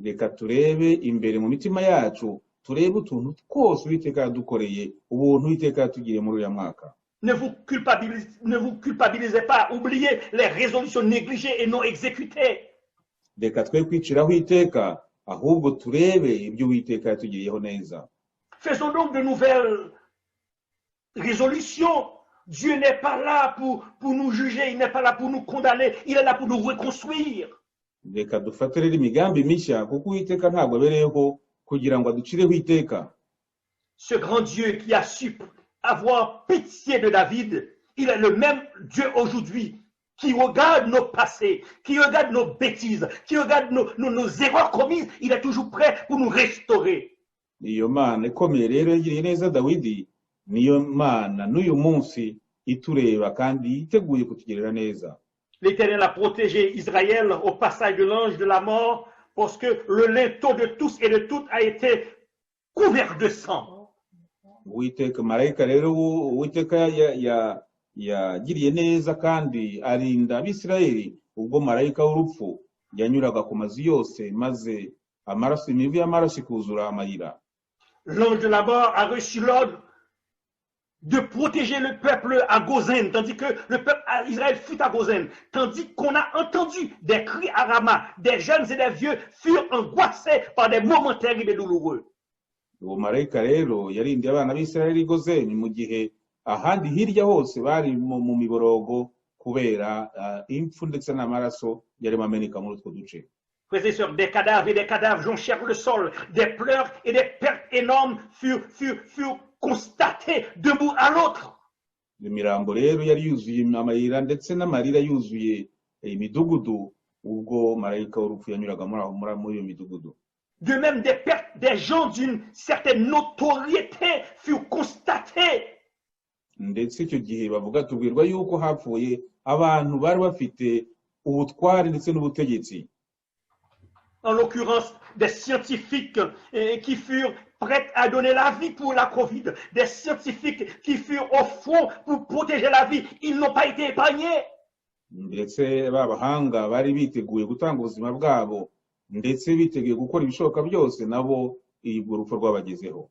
[SPEAKER 2] Reka turebe imbere mu mitima yacu turebe utuntu twose Uwiteka yadukoreye ubuntu Uwiteka yatugiriye muri uriya mwaka.
[SPEAKER 13] Ne vous culpabilisez pas, oubliez les résolutions négligées et non exécutées.
[SPEAKER 2] Reka twe kwiciraho iteka ahubwo turebe ibyo Uwiteka yatugiriyeho neza.
[SPEAKER 13] Faisons donc de nouvelles résolutions. Dieu n'est pas là pour nous juger, il n'est pas là pour nous condamner, il est là pour nous reconstruire.
[SPEAKER 2] Reka dufate rero imigambi mishya kuko Uwiteka ntabwo abereyeho kugira ngo aducireho iteka.
[SPEAKER 13] Ce grand Dieu qui a su avoir pitié de David, il est le même Dieu aujourd'hui qui regarde nos passés, qui regarde nos bêtises, qui regarde nos erreurs commises, il est toujours prêt pour nous restaurer.
[SPEAKER 2] Iyo Mana ikomeye rero yagiriye neza Dawidi niyo Mana n'uyu munsi itureba kandi yiteguye kutugirira neza.
[SPEAKER 13] L'Éternel a protégé Israël au passage de l'ange de la mort parce que le linteau de tous et de toutes a été couvert de sang.
[SPEAKER 2] Uwiteka marayika rero Uwiteka yagiriye neza kandi arinda Abisirayeli ubwo marayika w'urupfu yanyuraga ku mazu yose maze amaraso imivu y'amaraso ikuzura amayira.
[SPEAKER 13] L'ange de la mort a reçu l'ordre de protéger le peuple à Gozen, tandis que le peuple d'Israël fut à Gozen, tandis qu'on a entendu des cris à Rama, des jeunes et des vieux furent angoissés par des moments terribles et douloureux.
[SPEAKER 2] Uwo marayika rero yarindiye abana b'Isirayeli i Gozeni mu gihe ahandi hirya hose bari mu miborogo kubera impfu ndetse n'amaraso yarimo ameneka muri utwo duce.
[SPEAKER 13] Frères et sœurs, des cadavres et des cadavres jonchèrent le sol, des pleurs et des pertes énormes furent constatées d'un bout à l'autre.
[SPEAKER 2] Imirambo rero yari yuzuye amayira ndetse n'amarira yuzuye imidugudu ubwo marayika w'urupfu yanyuraga muri iyo midugudu.
[SPEAKER 13] De même, des pertes des gens d'une certaine notoriété furent constatées.
[SPEAKER 2] Ndetse icyo gihe bavuga tubwirwa yuko hapfuye abantu bari bafite ubutwari ndetse n'ubutegetsi.
[SPEAKER 13] En l'occurrence, des scientifiques qui furent prêts à donner la vie pour la Covid, des scientifiques qui furent au front pour protéger la vie, ils n'ont pas été épargnés.
[SPEAKER 2] Ndetse b'abahanga bari biteguye gutanga ubuzima bwabo ndetse biteguye gukora ibishoboka byose nabo urwo rupfu rwabagezeho.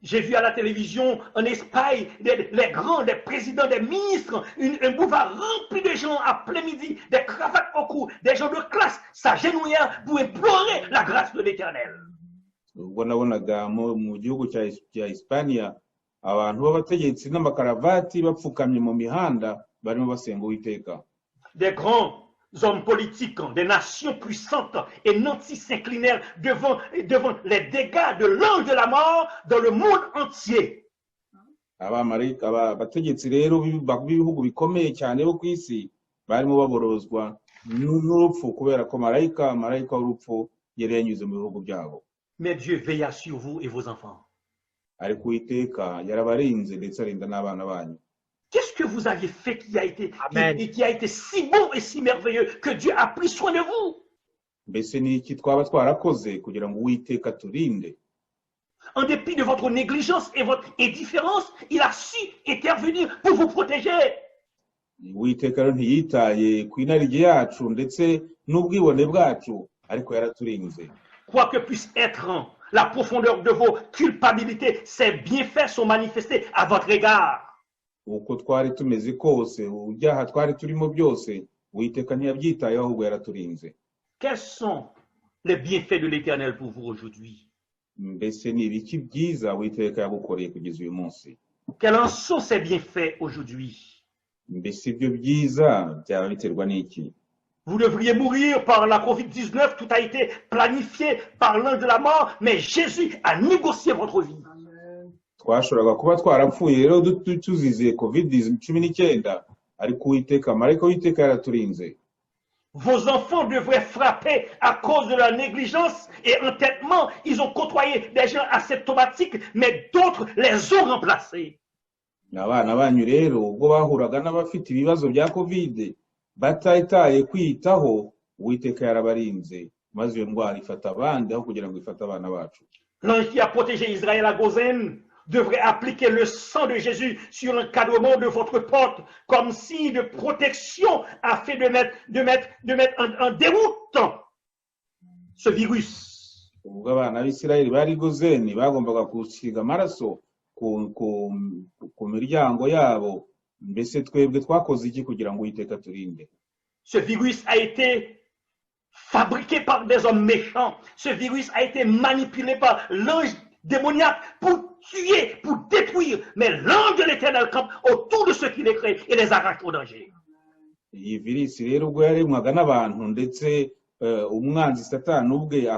[SPEAKER 13] J'ai vu à la télévision en Espagne les grands, les présidents, des ministres, un boulevard rempli de gens à plein midi, des cravates au cou, des gens de classe s'agenouillèrent pour implorer la grâce de l'Éternel.
[SPEAKER 2] Ubwo nabonaga mu gihugu cya Hispania abantu b'abategetsi n'amakaravati bapfukamye mu mihanda barimo basenga Uwiteka.
[SPEAKER 13] Des grands hommes politiques, des nations puissantes et nantis s'inclinèrent devant les dégâts de l'ange de la mort dans le monde entier.
[SPEAKER 2] Abategetsi rero b'ibihugu bikomeye cyane bo ku isi barimo baborozwa n'urupfu kubera ko marayika w'urupfu yari yanyuze mu bihugu byabo.
[SPEAKER 13] Mais Dieu veilla sur vous et vos enfants.
[SPEAKER 2] Ariko Uwiteka yarabarinze ndetse arinda n'abana banyu.
[SPEAKER 13] Qu'est-ce que vous aviez fait qui a été si bon et si merveilleux que Dieu a pris soin de vous?
[SPEAKER 2] Mbese ni iki twaba twarakoze kugira ngo Uwiteka aturinde?
[SPEAKER 13] En dépit de votre négligence et votre indifférence, il a su intervenir pour vous protéger.
[SPEAKER 2] Uwiteka rero ntiyitaye ku inarijye yacu ndetse n'ubwibone bwacu, ariko yaraturinze.
[SPEAKER 13] Quoi que puisse être la profondeur de vos culpabilités, ses bienfaits sont manifestés à votre égard.
[SPEAKER 2] Uko twari tumeze kose, ibyaha twari turimo byose, Uwiteka ntiyabyitayeho ahubwo yaraturinze.
[SPEAKER 13] Quels sont les bienfaits de l'Éternel pour vous aujourd'hui?
[SPEAKER 2] Mbese ni ibiki byiza Uwiteka yagukoreye kugeza uyu munsi?
[SPEAKER 13] Quels en sont ces bienfaits aujourd'hui?
[SPEAKER 2] Mbese ibyo byiza byaba biterwa n'iki?
[SPEAKER 13] Vous devriez mourir par la Covid-19, tout a été planifié par l'ange de la mort, mais Jésus a négocié votre vie.
[SPEAKER 2] Twashoboraga kuba twarapfuye rero tuzize Covid-19, ariko Uwiteka marayika w'Uwiteka yaraturinze.
[SPEAKER 13] Vos enfants devraient frapper à cause de leur négligence et entêtement. Ils ont côtoyé des gens asymptomatiques, mais d'autres les ont remplacés.
[SPEAKER 2] Abana banyu rero ubwo bahuraga n'abafite ibibazo bya COVID batitaye kwiyitaho, Uwiteka yarabarinze maze iyo ndwara ifata abandi aho kugira ngo ifate abana bacu.
[SPEAKER 13] L'ange qui a protégé Israël à Gozen devrait appliquer le sang de Jésus sur l'encadrement de votre porte comme signe de protection afin de mettre en déroute ce virus.
[SPEAKER 2] Ubwo abana b'Isirayeli bari Gozeni bagombaga gusiga amaraso ku miryango yabo, mbese twebwe twakoze iki kugira ngo Uwiteka turinde?
[SPEAKER 13] Ce virus a été fabriqué par des hommes méchants. Ce virus a été manipulé par l'ange démoniaque pour tuer, pour détruire. Mais l'ange de l'Éternel campe autour de ceux qui les craignent et les arrache au danger.
[SPEAKER 2] Iyi virisi rero ubwo yaremwaga n'abantu ndetse umwanzi Satani ubwe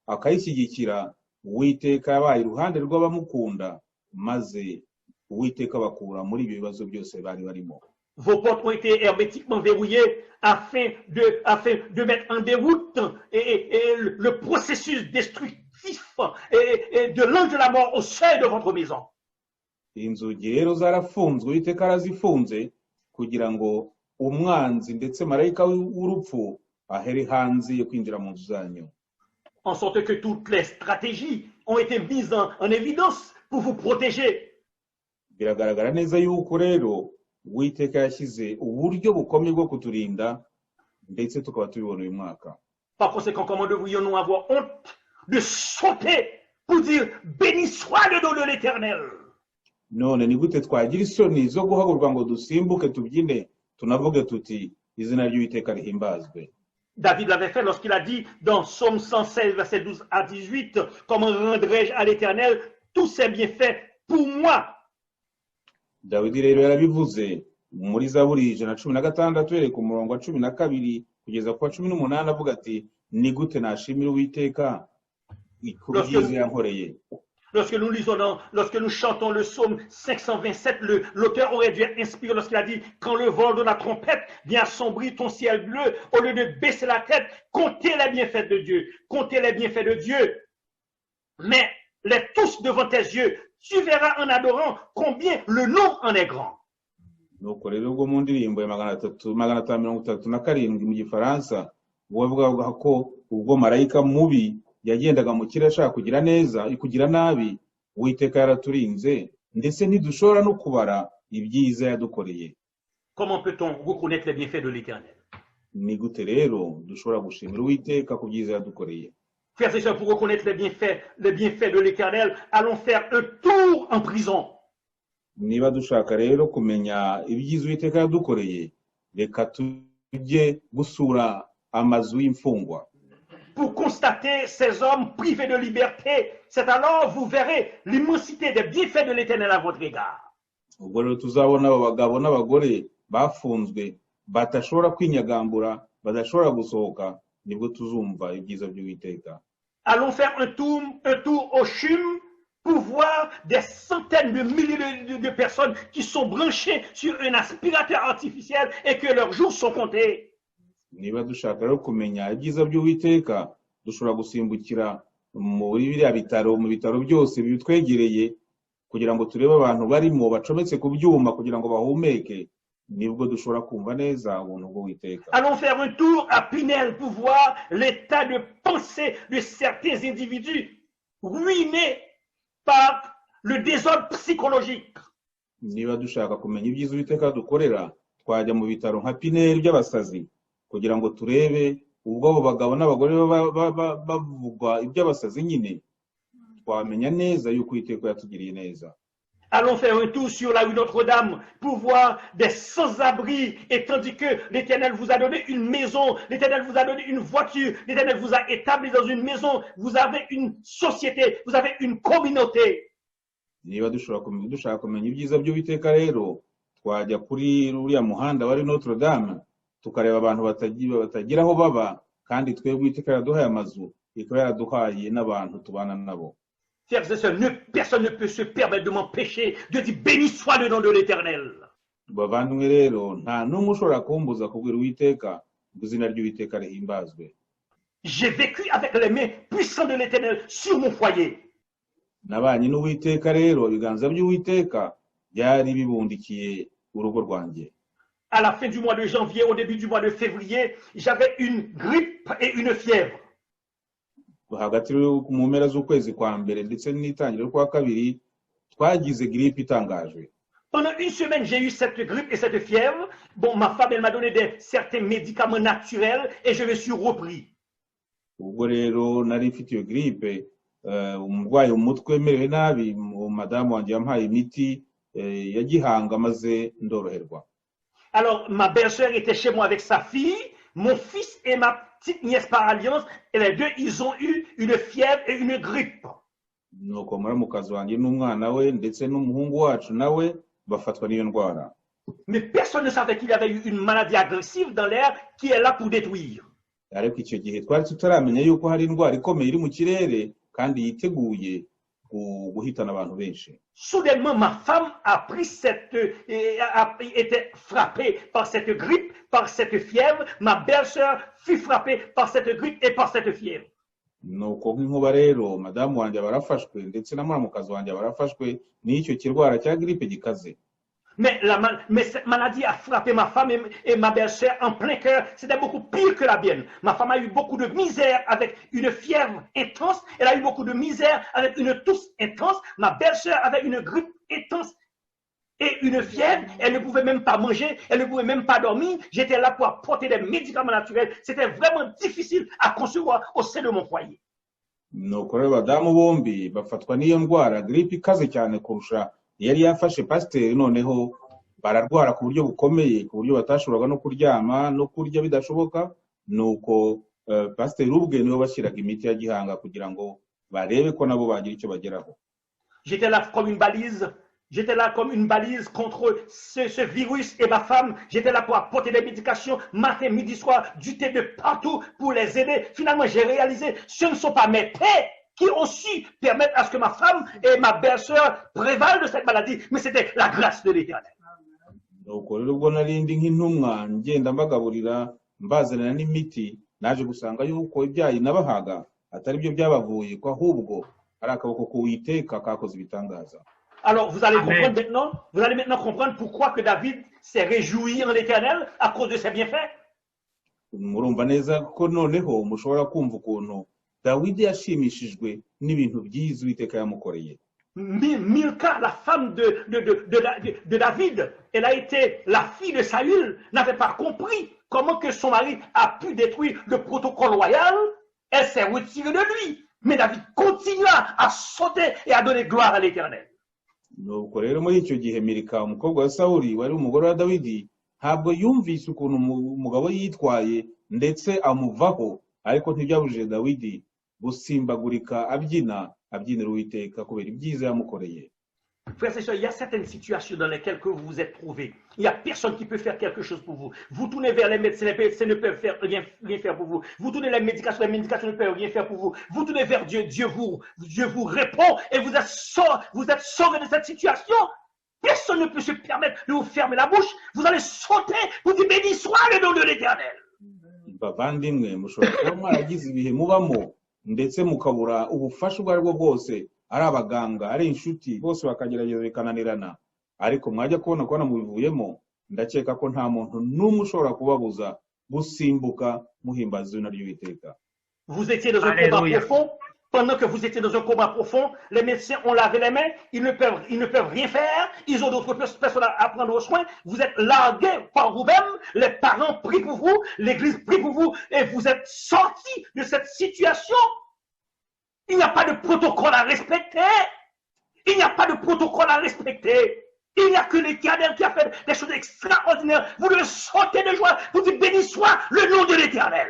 [SPEAKER 2] akayishyigikira, Uwiteka yabaye iruhande rw'abamukunda maze Uwiteka abakura muri ibyo bibazo byose bari barimo.
[SPEAKER 13] Vos portes ont été hermétiquement verrouillées afin de mettre en déroute et le processus destructif et de l'ange de la mort au seuil de votre maison.
[SPEAKER 2] Inzugi rero zarafunzwe, Uwiteka arazifunze kugira ngo umwanzi ndetse marayika w'urupfu ahere hanze yo kwinjira mu nzu zanyu.
[SPEAKER 13] En sorte que toutes les stratégies ont été mises en évidence pour vous protéger.
[SPEAKER 2] Biragaragara neza yuko rero Uwiteka yashyize uburyo bukomeye bwo kuturinda ndetse tukaba tubibona uyu mwaka.
[SPEAKER 13] Par conséquent, comment devrions-nous avoir honte de sauter pour dire: «Béni soit le nom de l'Éternel»?
[SPEAKER 2] None ni gute twagira isoni zo guhaguruka ngo dusimbuke tubyine tunavuge tuti izina ry'Uwiteka rihimbazwe?
[SPEAKER 13] David l'avait fait lorsqu'il a dit dans Psaume 116, verset 12 à 18: «Comment rendrai-je à l'Éternel tous ses bienfaits pour moi?»
[SPEAKER 2] Dawidi rero yarabivuze muri Zaburi 116 uhereye ku murongo wa 12 kugeza ku wa 18 avuga ati ni gute nashimira Uwiteka ku byiza yankoreye?
[SPEAKER 13] Lorsque nous chantons le psaume 527, l'auteur aurait dû être inspiré lorsqu'il a dit: «Quand le vent de la trompette vient assombrir ton ciel bleu, au lieu de baisser la tête, comptez les bienfaits de Dieu, comptez les bienfaits de Dieu. Mets-les tous devant tes yeux, tu verras en adorant combien le nombre en est grand.»
[SPEAKER 2] Nuko rero ubwo mu ndirimbo ya 300 537 mu gifaransa wavugaga ko ubwo marayika mubi yagendaga mu kirere ashaka kugira neza kugira nabi, Uwiteka yaraturinze ndetse ntidushobora no kubara ibyiza yadukoreye.
[SPEAKER 13] Comment peut-on reconnaître les bienfaits de l'Éternel?
[SPEAKER 2] Ni gute rero dushobora gushimira Uwiteka ku byiza yadukoreye?
[SPEAKER 13] Frères et sœurs, pour reconnaître les bienfaits de l'Éternel, allons faire un tour en prison.
[SPEAKER 2] Niba dushaka rero kumenya ibyiza Uwiteka yadukoreye, reka tujye gusura amazu y'imfungwa.
[SPEAKER 13] Pour constater ces hommes privés de liberté, c'est alors vous verrez l'immensité des bienfaits de l'Éternel à votre égard.
[SPEAKER 2] Ubwo rero tuzabona abo bagabo n'abagore bafunzwe badashobora kwinyagambura, badashobora gusohoka, nibwo tuzumva ibyiza by'Uwiteka.
[SPEAKER 13] Allons faire un tour au CHUM pour voir des centaines de milliers de personnes qui sont branchées sur un aspirateur artificiel et que leurs jours sont comptés.
[SPEAKER 2] Niba dushaka rero kumenya ibyiza by'Uwiteka, dushobora gusimbukira muri biriya bitaro, mu bitaro byose bitwegereye kugira ngo turebe abantu barimo bacometse ku byuma kugira ngo bahumeke, nibwo dushobora kumva neza ubuntu bw'Uwiteka.
[SPEAKER 13] Allons faire un tour à Pinel pour voir l'état de pensée de certains individus ruinés par le désordre psychologique.
[SPEAKER 2] Niba dushaka kumenya ibyiza Uwiteka dukorera, twajya mu bitaro nka Pinel by'abasazi kugira ngo turebe ubwo abo bagabo n'abagore bavugwa iby'abasazi nyine, twamenya neza yuko Uwiteka yatugiriye neza.
[SPEAKER 13] Allons faire un tour sur la rue Notre-Dame pour voir des sans-abri, et tandis que l'Éternel vous a donné une maison, l'Éternel vous a donné une voiture, l'Éternel vous a établi dans une maison, vous avez une société, vous avez une communauté.
[SPEAKER 2] Niba dushobora kumenya dushaka kumenya ibyiza by'Uwiteka rero, twajya kuri uriya muhanda wari Notre Dame tukareba abantu batagira aho baba kandi twebwe Uwiteka yaraduhaye amazu, ikaba yaraduhaye n'abantu tubana nabo.
[SPEAKER 13] Frères et sœurs, personne ne peut se permettre de m'empêcher de dire: «Béni soit le nom de l'Éternel.»
[SPEAKER 2] Bavandimwe rero, nta n'umwe ushobora kumbuza kubwira Uwiteka Ngo izina ry'Uwiteka rihimbazwe.
[SPEAKER 13] J'ai vécu avec les mains puissantes de l'Éternel sur mon foyer.
[SPEAKER 2] Nabanye n'Uwiteka rero, ibiganza by'Uwiteka byari bibundikiye urugo rwanjye.
[SPEAKER 13] À la fin du mois de janvier, au début du mois de février, j'avais une grippe et une fièvre.
[SPEAKER 2] Hagati mu mpera z'ukwezi kwa mbere ndetse n'itangiriro kwa kabiri twagize grippe itangaje.
[SPEAKER 13] Pendant une semaine, j'ai eu cette grippe et cette fièvre. Bon, ma femme, elle m'a donné certains médicaments naturels et je me suis repris.
[SPEAKER 2] Ubwo rero nari mfite iyo grippe, umurwayi umutwe merewe nabi, madamu wanjye yampaye imiti ya gihanga maze ndoroherwa.
[SPEAKER 13] Alors, ma belle-sœur était chez moi avec sa fille, mon fils et ma petite nièce par alliance, et les deux, ils ont eu une fièvre et une grippe.
[SPEAKER 2] Nuko muramukazi wanjye n'umwana we ndetse n'umuhungu wacu nawe bafatwa n'iyo ndwara.
[SPEAKER 13] Mais personne ne savait qu'il y avait eu une maladie agressive dans l'air qui est là pour détruire.
[SPEAKER 2] Ariko icyo gihe twari tutaramenya yuko hari indwara ikomeye iri mu kirere kandi yiteguye guhitana abantu benshi.
[SPEAKER 13] Soudainement, ma femme a pris cette, a été frappée par cette grippe, par cette fièvre. Ma belle-sœur fut frappée par cette grippe et par cette fièvre.
[SPEAKER 2] Nuko nk'inkuba rero madamu wanjye barafashwe ndetse na muramukazi wanjye barafashwe n'icyo kirwara cya grippe gikaze.
[SPEAKER 13] Mais cette maladie a frappé ma femme et ma belle-sœur en plein cœur. C'était beaucoup pire que la mienne. Ma femme a eu beaucoup de misère avec une fièvre intense. Elle a eu beaucoup de misère avec une toux intense. Ma belle-sœur avait une grippe intense et une fièvre. Elle ne pouvait même pas manger. Elle ne pouvait même pas dormir. J'étais là pour apporter des médicaments naturels. C'était vraiment difficile à concevoir au sein de mon foyer.
[SPEAKER 2] Nuko rero abadamu bombi bafatwa n'iyo ndwara grippe ikaze cyane kurusha yari yafashe pasiteri, noneho bararwara ku buryo bukomeye, ku buryo batashoboraga no kuryama no kurya bidashoboka. Nuko pasiteri ubwe niwe bashyiraga imiti ya gihanga kugira ngo barebe ko nabo bagira icyo bageraho.
[SPEAKER 13] J'étais là comme une balise. J'étais là comme une balise contre ce virus et ma femme. J'étais là pour apporter des médications matin, midi, soir, du thé de partout pour les aider. Finalement, j'ai réalisé, ce ne sont pas mes thés qui ont su permettre à ce que ma femme et ma belle-sœur prévalent de cette maladie, mais c'était la grâce de l'Éternel.
[SPEAKER 2] Nuko rero ubwo narindi nk'intumwa ngenda mbagaburira mbazanira n'imiti, naje gusanga yuko ibyayi nabahaga atari byo byabavuye, ko ahubwo ari akaboko k'Uwiteka kakoze ibitangaza.
[SPEAKER 13] Alors, vous allez comprendre maintenant, vous allez maintenant comprendre pourquoi que David s'est réjoui en l'Éternel à cause de ses bienfaits.
[SPEAKER 2] Murumva neza ko noneho mushobora kumva ukuntu Dawidi yashimishijwe n'ibintu byiza Uwiteka yamukoreye.
[SPEAKER 13] Milka, la femme de David, elle a été la fille de Saül, n'avait pas compris comment que son mari a pu détruire le protocole royal. Elle s'est retirée de lui. Mais David continua à sauter et à donner gloire à l'Éternel.
[SPEAKER 2] Nuko rero muri icyo gihe Milika umukobwa wa Sawuli wari umugore wa Dawidi ntabwo yumvise ukuntu umugabo yitwaye ndetse amuvaho, ariko ntibyabujije Dawidi gusimbagurika abyina abyinira Uwiteka kubera ibyiza yamukoreye.
[SPEAKER 13] Frères et sœurs, il y a certaines situations dans lesquelles que vous vous êtes trouvés. Il n'y a personne qui peut faire quelque chose pour vous. Vous tournez vers les médecins ne peuvent rien faire pour vous. Vous tournez les médications ne peuvent rien faire pour vous. Vous tournez vers Dieu, Dieu vous répond et vous êtes sauvés de cette situation. Personne ne peut se permettre de vous fermer la bouche. Vous allez sauter, vous dites béni soit le nom de l'Éternel.
[SPEAKER 2] Bavandimwe, mushobora kuba mwaragize ibihe mubamo ndetse mukabura ubufasha ubwo aribwo bwose, ari abaganga ari inshuti bose bakagerageza bikananirana, ariko mwajya kubona mubivuyemo, ndakeka ko nta muntu n'umwe ushobora kubabuza gusimbuka muhimbaza izina ry'Uwiteka.
[SPEAKER 13] Vous étiez dans un combat profond. Pendant que vous étiez dans un combat profond, les médecins ont lavé les mains, ils ne peuvent rien faire, ils ont d'autres personnes à prendre soin. Vous êtes largués par vous-même, les parents prient pour vous, l'église prie pour vous, et vous êtes sortis de cette situation. Il n'y a pas de protocole à respecter. Il n'y a pas de protocole à respecter. Il n'y a que l'Éternel qui a fait des choses extraordinaires. Vous devez sauter de joie. Vous dites béni soit le nom de l'Éternel.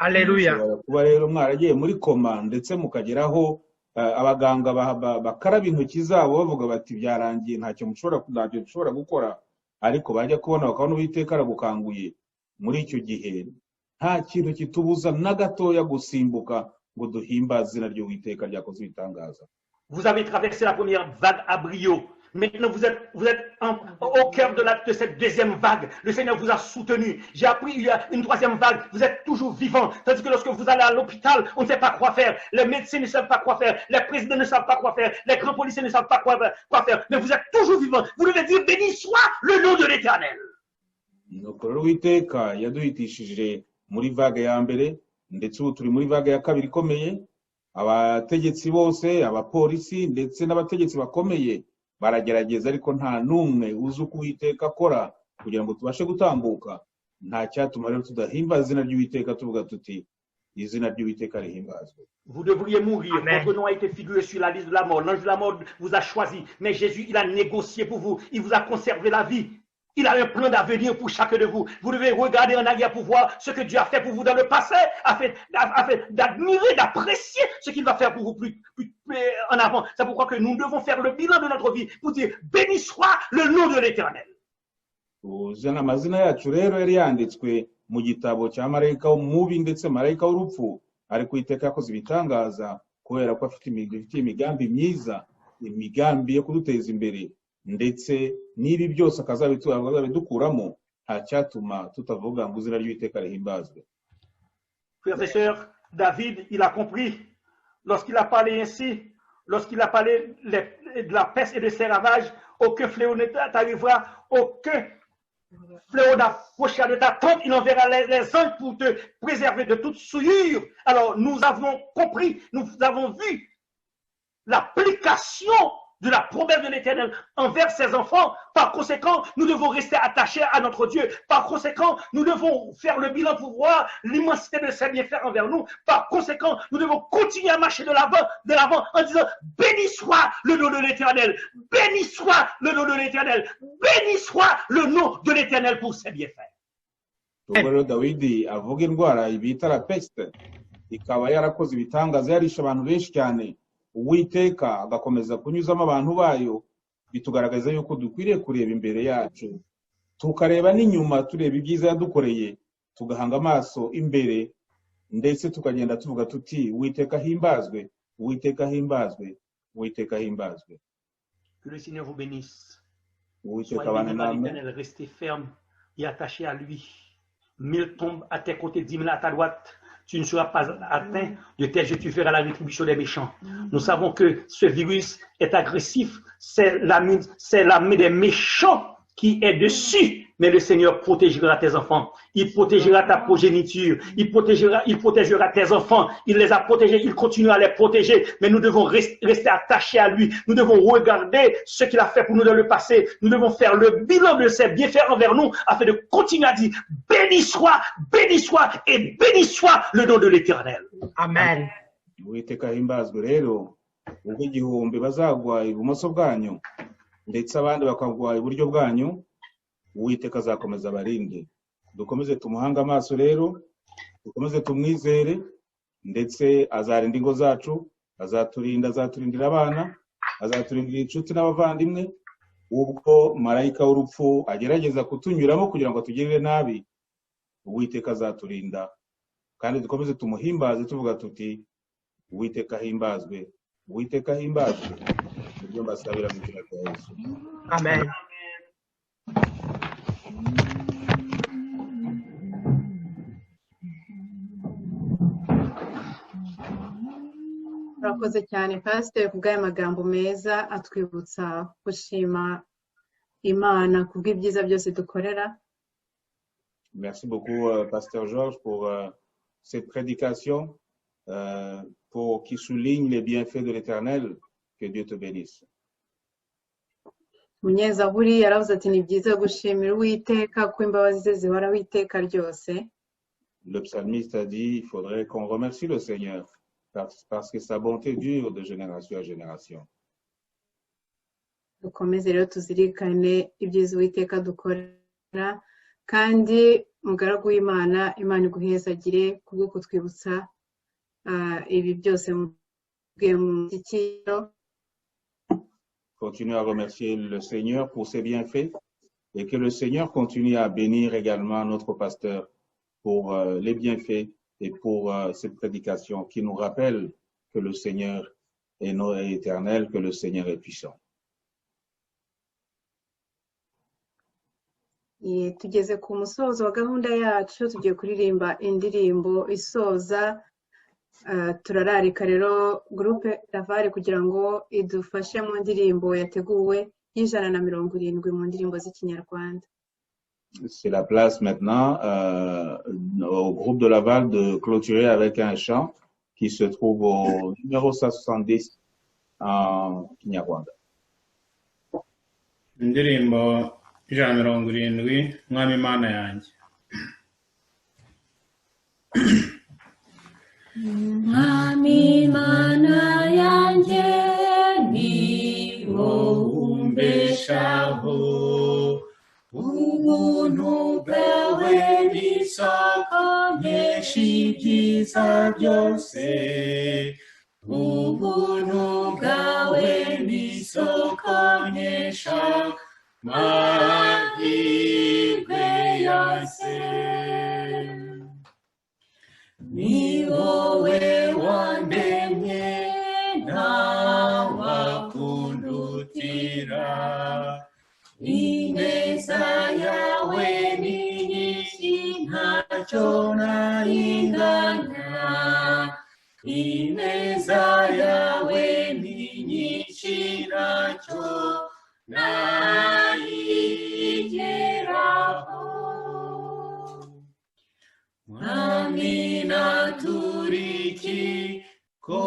[SPEAKER 7] Alléluia.
[SPEAKER 2] Kuba rero mwaragiye muri koma ndetse mukageraho abaganga bakaraba intoki zabo bavuga bati byarangiye ntacyo mushobora gukora, ariko bajya kubona bakabona Uwiteka aragukanguye. Muri icyo gihe nta kintu kitubuza na gatoya gusimbuka ngo duhimbaze izina ry'Uwiteka ryakoze ibitangaza.
[SPEAKER 13] Vous avez traversé la première vague à brio. Maintenant, vous êtes au cœur de cette deuxième vague. Le Seigneur vous a soutenu. J'ai appris, il y a une troisième vague. Vous êtes toujours vivant. Tandis que lorsque vous allez à l'hôpital, on ne sait pas quoi faire. Les médecins ne savent pas quoi faire. Les présidents ne savent pas quoi faire. Les grands policiers ne savent pas quoi faire. Mais vous êtes toujours vivant. Vous devez dire, béni soit le nom de l'Éternel.
[SPEAKER 2] Nuko rero Uwiteka yaduhitishije muri vague ya mbere, ndetse ubu turi muri vague ya kabiri ikomeye. Abategetsi bose, abapolisi ndetse n'abategetsi bakomeye baragerageza, ariko nta n'umwe uzi uko Uwiteka akora kugira ngo tubashe gutambuka. Nta cyatuma rero tudahimbaza izina ry'Uwiteka tuvuga tuti izina ry'Uwiteka rihimbazwe.
[SPEAKER 13] Vous devriez mourir.
[SPEAKER 7] Amen.
[SPEAKER 13] Votre nom a été figuré sur la liste de la mort. L'ange de la mort vous a choisi. Mais Jésus, il a négocié pour vous. Il vous a conservé la vie. Il a un plan d'avenir pour chacun de vous. Vous devez regarder en arrière pour voir ce que Dieu a fait pour vous dans le passé, afin d'admirer, d'apprécier ce qu'il va faire pour vous plus en avant. C'est pourquoi que nous devons faire le bilan de notre vie pour dire béni soit le nom de l'Éternel.
[SPEAKER 2] Uzana amazina yacu rero yari yanditswe mu gitabo cya marayika mubi ndetse marayika w'urupfu, ariko Uwiteka yakoze ibitangaza kubera ko afite imigambi myiza, imigambi yo kuduteza imbere, ndetse n'ibi byose akazabidukuramo. Nta cyatuma tutavuga ngo izina ry'Uwiteka rihimbazwe.
[SPEAKER 13] Frères et sœurs, David, il a compris lorsqu'il a parlé ainsi, lorsqu'il a parlé de la peste et de ses ravages, aucun fléau ne t'arrivera, aucun fléau n'approchera de ta tente, il enverra les anges pour te préserver de toute souillure. Alors nous avons compris, nous avons vu l'application de la promesse de l'Éternel envers ses enfants. Par conséquent, nous devons rester attachés à notre Dieu. Par conséquent, nous devons faire le bilan pour voir l'immensité de ses bienfaits envers nous. Par conséquent, nous devons continuer à marcher de l'avant en disant béni soit le nom de l'Éternel, béni soit le nom de l'Éternel, béni soit le nom de l'Éternel pour ses bienfaits.
[SPEAKER 2] Ubwo rero Dawidi avuga indwara bita la peste, ikaba yarakoze ibitangaza, yarishe abantu benshi cyane, Uwiteka agakomeza kunyuzamo abantu bayo, bitugaragaza yuko dukwiriye kureba imbere yacu, tukareba n'inyuma, tureba ibyiza yadukoreye, tugahanga amaso imbere, ndetse tukagenda tuvuga tuti Uwiteka ahimbazwe, Uwiteka ahimbazwe, Uwiteka ahimbazwe.
[SPEAKER 13] Que le Seigneur vous bénisse.
[SPEAKER 2] Uwiteka
[SPEAKER 13] Soyez
[SPEAKER 2] abane
[SPEAKER 13] bénis par
[SPEAKER 2] namwe.
[SPEAKER 13] l'Éternel, restez ferme et attachés à lui. 1000 tombent à tes côtés, 10 000 à ta droite. Tu ne seras pas atteint de tes yeux, tu feras la rétribution des méchants. Nous savons que ce virus est agressif, c'est la main des méchants qui est dessus. Mais le Seigneur protégera tes enfants, il protégera ta progéniture, il protégera tes enfants, il les a protégés, il continue à les protéger. Mais nous devons rester attachés à lui, nous devons regarder ce qu'il a fait pour nous dans le passé, nous devons faire le bilan de ses bienfaits envers nous afin de continuer à dire béni soit et béni soit le nom de l'Éternel.
[SPEAKER 7] Amen.
[SPEAKER 2] Uwiteka ahimbazwe rero, ubwo igihumbi bazagwa ibumoso bwanyu ndetse abandi bakagwa iburyo bwanyu, Uwiteka azakomeza abarinde. Dukomeze tumuhange amaso rero, dukomeze tumwizere, ndetse azarinda ingo zacu, azaturinda, azaturindira abana, azaturindira inshuti n'abavandimwe. Ubwo marayika w'urupfu agerageza kutunyuramo kugira ngo atugirire nabi, Uwiteka azaturinda. Kandi dukomeze tumuhimbaze tuvuga tuti Uwiteka ahimbazwe, Uwiteka ahimbazwe. Nibyo mbasabira mu izina rya Yesu.
[SPEAKER 7] Amen.
[SPEAKER 1] Urakoze cyane Pasiteri kubw'aya magambo meza atwibutsa gushima Imana kubw'ibyiza byose dukorera.
[SPEAKER 2] Merci beaucoup Pasteur Georges pour cette prédication pour qui souligne les bienfaits de l'Éternel. Que Dieu te bénisse.
[SPEAKER 1] Munyezaburi yaravuze ati ni byiza gushimira Uwiteka ko imbabazi ze zihoraho iteka ryose.
[SPEAKER 2] Le psalmiste a dit il faudrait qu'on remercie le Seigneur parce que sa bonté dure de génération à génération.
[SPEAKER 1] Dukomeze rero tuzirikane ibyiza Uwiteka dukorera, kandi mugaragu w'Imana, Imana iguhezagire kubwo kutwibutsa ibi byose mubwiye mu mushyikiro.
[SPEAKER 2] Continue à remercier le Seigneur pour ses bienfaits et que le Seigneur continue à bénir également notre pasteur pour les bienfaits et pour cette prédication qui nous rappelle que le Seigneur est éternel, que le Seigneur est puissant.
[SPEAKER 1] Tugeze ku musozo wa gahunda yacu, tugiye kuririmba indirimbo isoza. Turararika rero groupe Laval kugira ngo idufashe mu ndirimbo yateguwe y'170 mu ndirimbo z'Ikinyarwanda.
[SPEAKER 2] C'est la place maintenant au groupe de Laval de clôturer avec un chant qui se trouve au numéro 170 en Kinyarwanda.
[SPEAKER 14] Indirimbo 170, Mwami Mana yanjye.
[SPEAKER 12] Mwami Mana yanjye, ni wowe umbeshaho, ubuntu bwawe ni isoko nkesha ibyiza byose, ubuntu bwawe ni isoko nkesha amahirwe yose. Ni wowe wandemye ntawakundutira, ineza yawe ni nyinshi ntacyo naringanya, ineza yawe ni nyinshi ntacyo nayigeraho. Mwami naturiki ko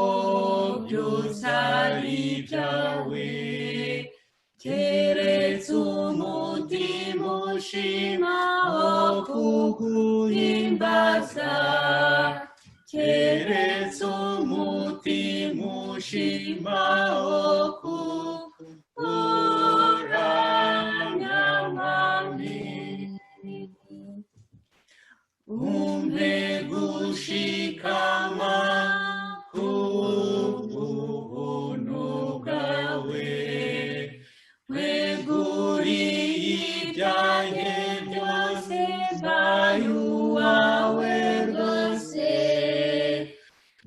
[SPEAKER 12] byose ari ibyawe, keretse umutima ushima wo kuguhimbaza, keretse umutima ushima wo kukuramya Mwami. Umpe gushikama ku bubuntu bwawe, weguriye ibyanjye byose mbaye uwawe rwose,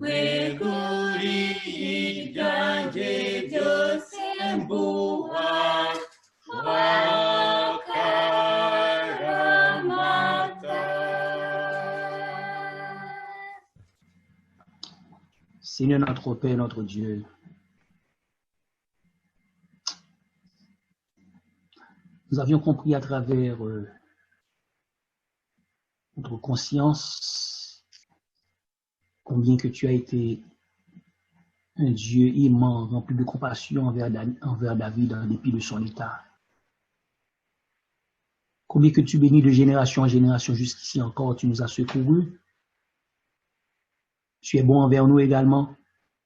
[SPEAKER 12] weguriye ibyanjye byose mbuha wakaramata.
[SPEAKER 13] Seigneur notre Père, notre Dieu, nous avions compris à travers notre conscience combien que tu as été un Dieu aimant, rempli de compassion envers David en dépit de son état. Combien que tu bénis de génération en génération jusqu'ici encore, tu nous as secourus. Tu es bon envers nous également,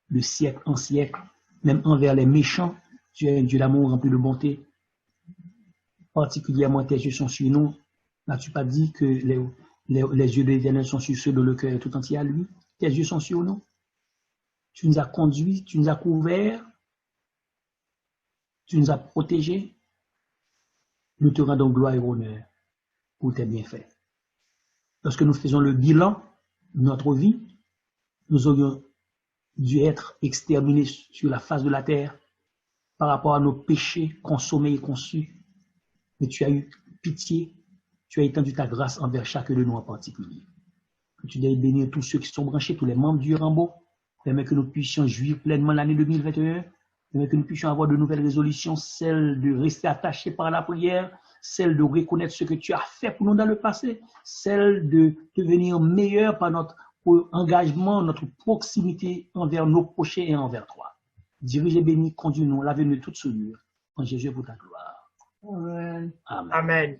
[SPEAKER 13] de siècle en siècle, même envers les méchants. Tu es un Dieu d'amour rempli de bonté. Particulièrement tes yeux sont sur nous. N'as-tu pas dit que les yeux de l'Éternel sont sur ceux de le cœur est tout entier à lui? Tes yeux sont sur nous. Tu nous as conduits, tu nous as couverts, tu nous as protégés. Nous te rendons gloire et honneur pour tes bienfaits. Lorsque nous faisons le bilan de notre vie, nous aurions dû être exterminés sur la face de la terre par rapport à nos péchés consommés et conçus. Mais tu as eu pitié, tu as étendu ta grâce envers chacun de nous en particulier. Que tu ailles bénir tous ceux qui sont branchés, tous les membres du Rambo, permets que nous puissions jouir pleinement l'année 2021, permets que nous puissions avoir de nouvelles résolutions, celle de rester attachés par la prière, celle de reconnaître ce que tu as fait pour nous dans le passé, celle de devenir meilleurs par notre engagement, notre proximité envers nos prochains et envers toi. Dirige et bénis, conduis-nous, lave-nous toute souillure. En Jésus pour ta gloire.
[SPEAKER 7] Amen.
[SPEAKER 13] Amen.
[SPEAKER 7] Amen.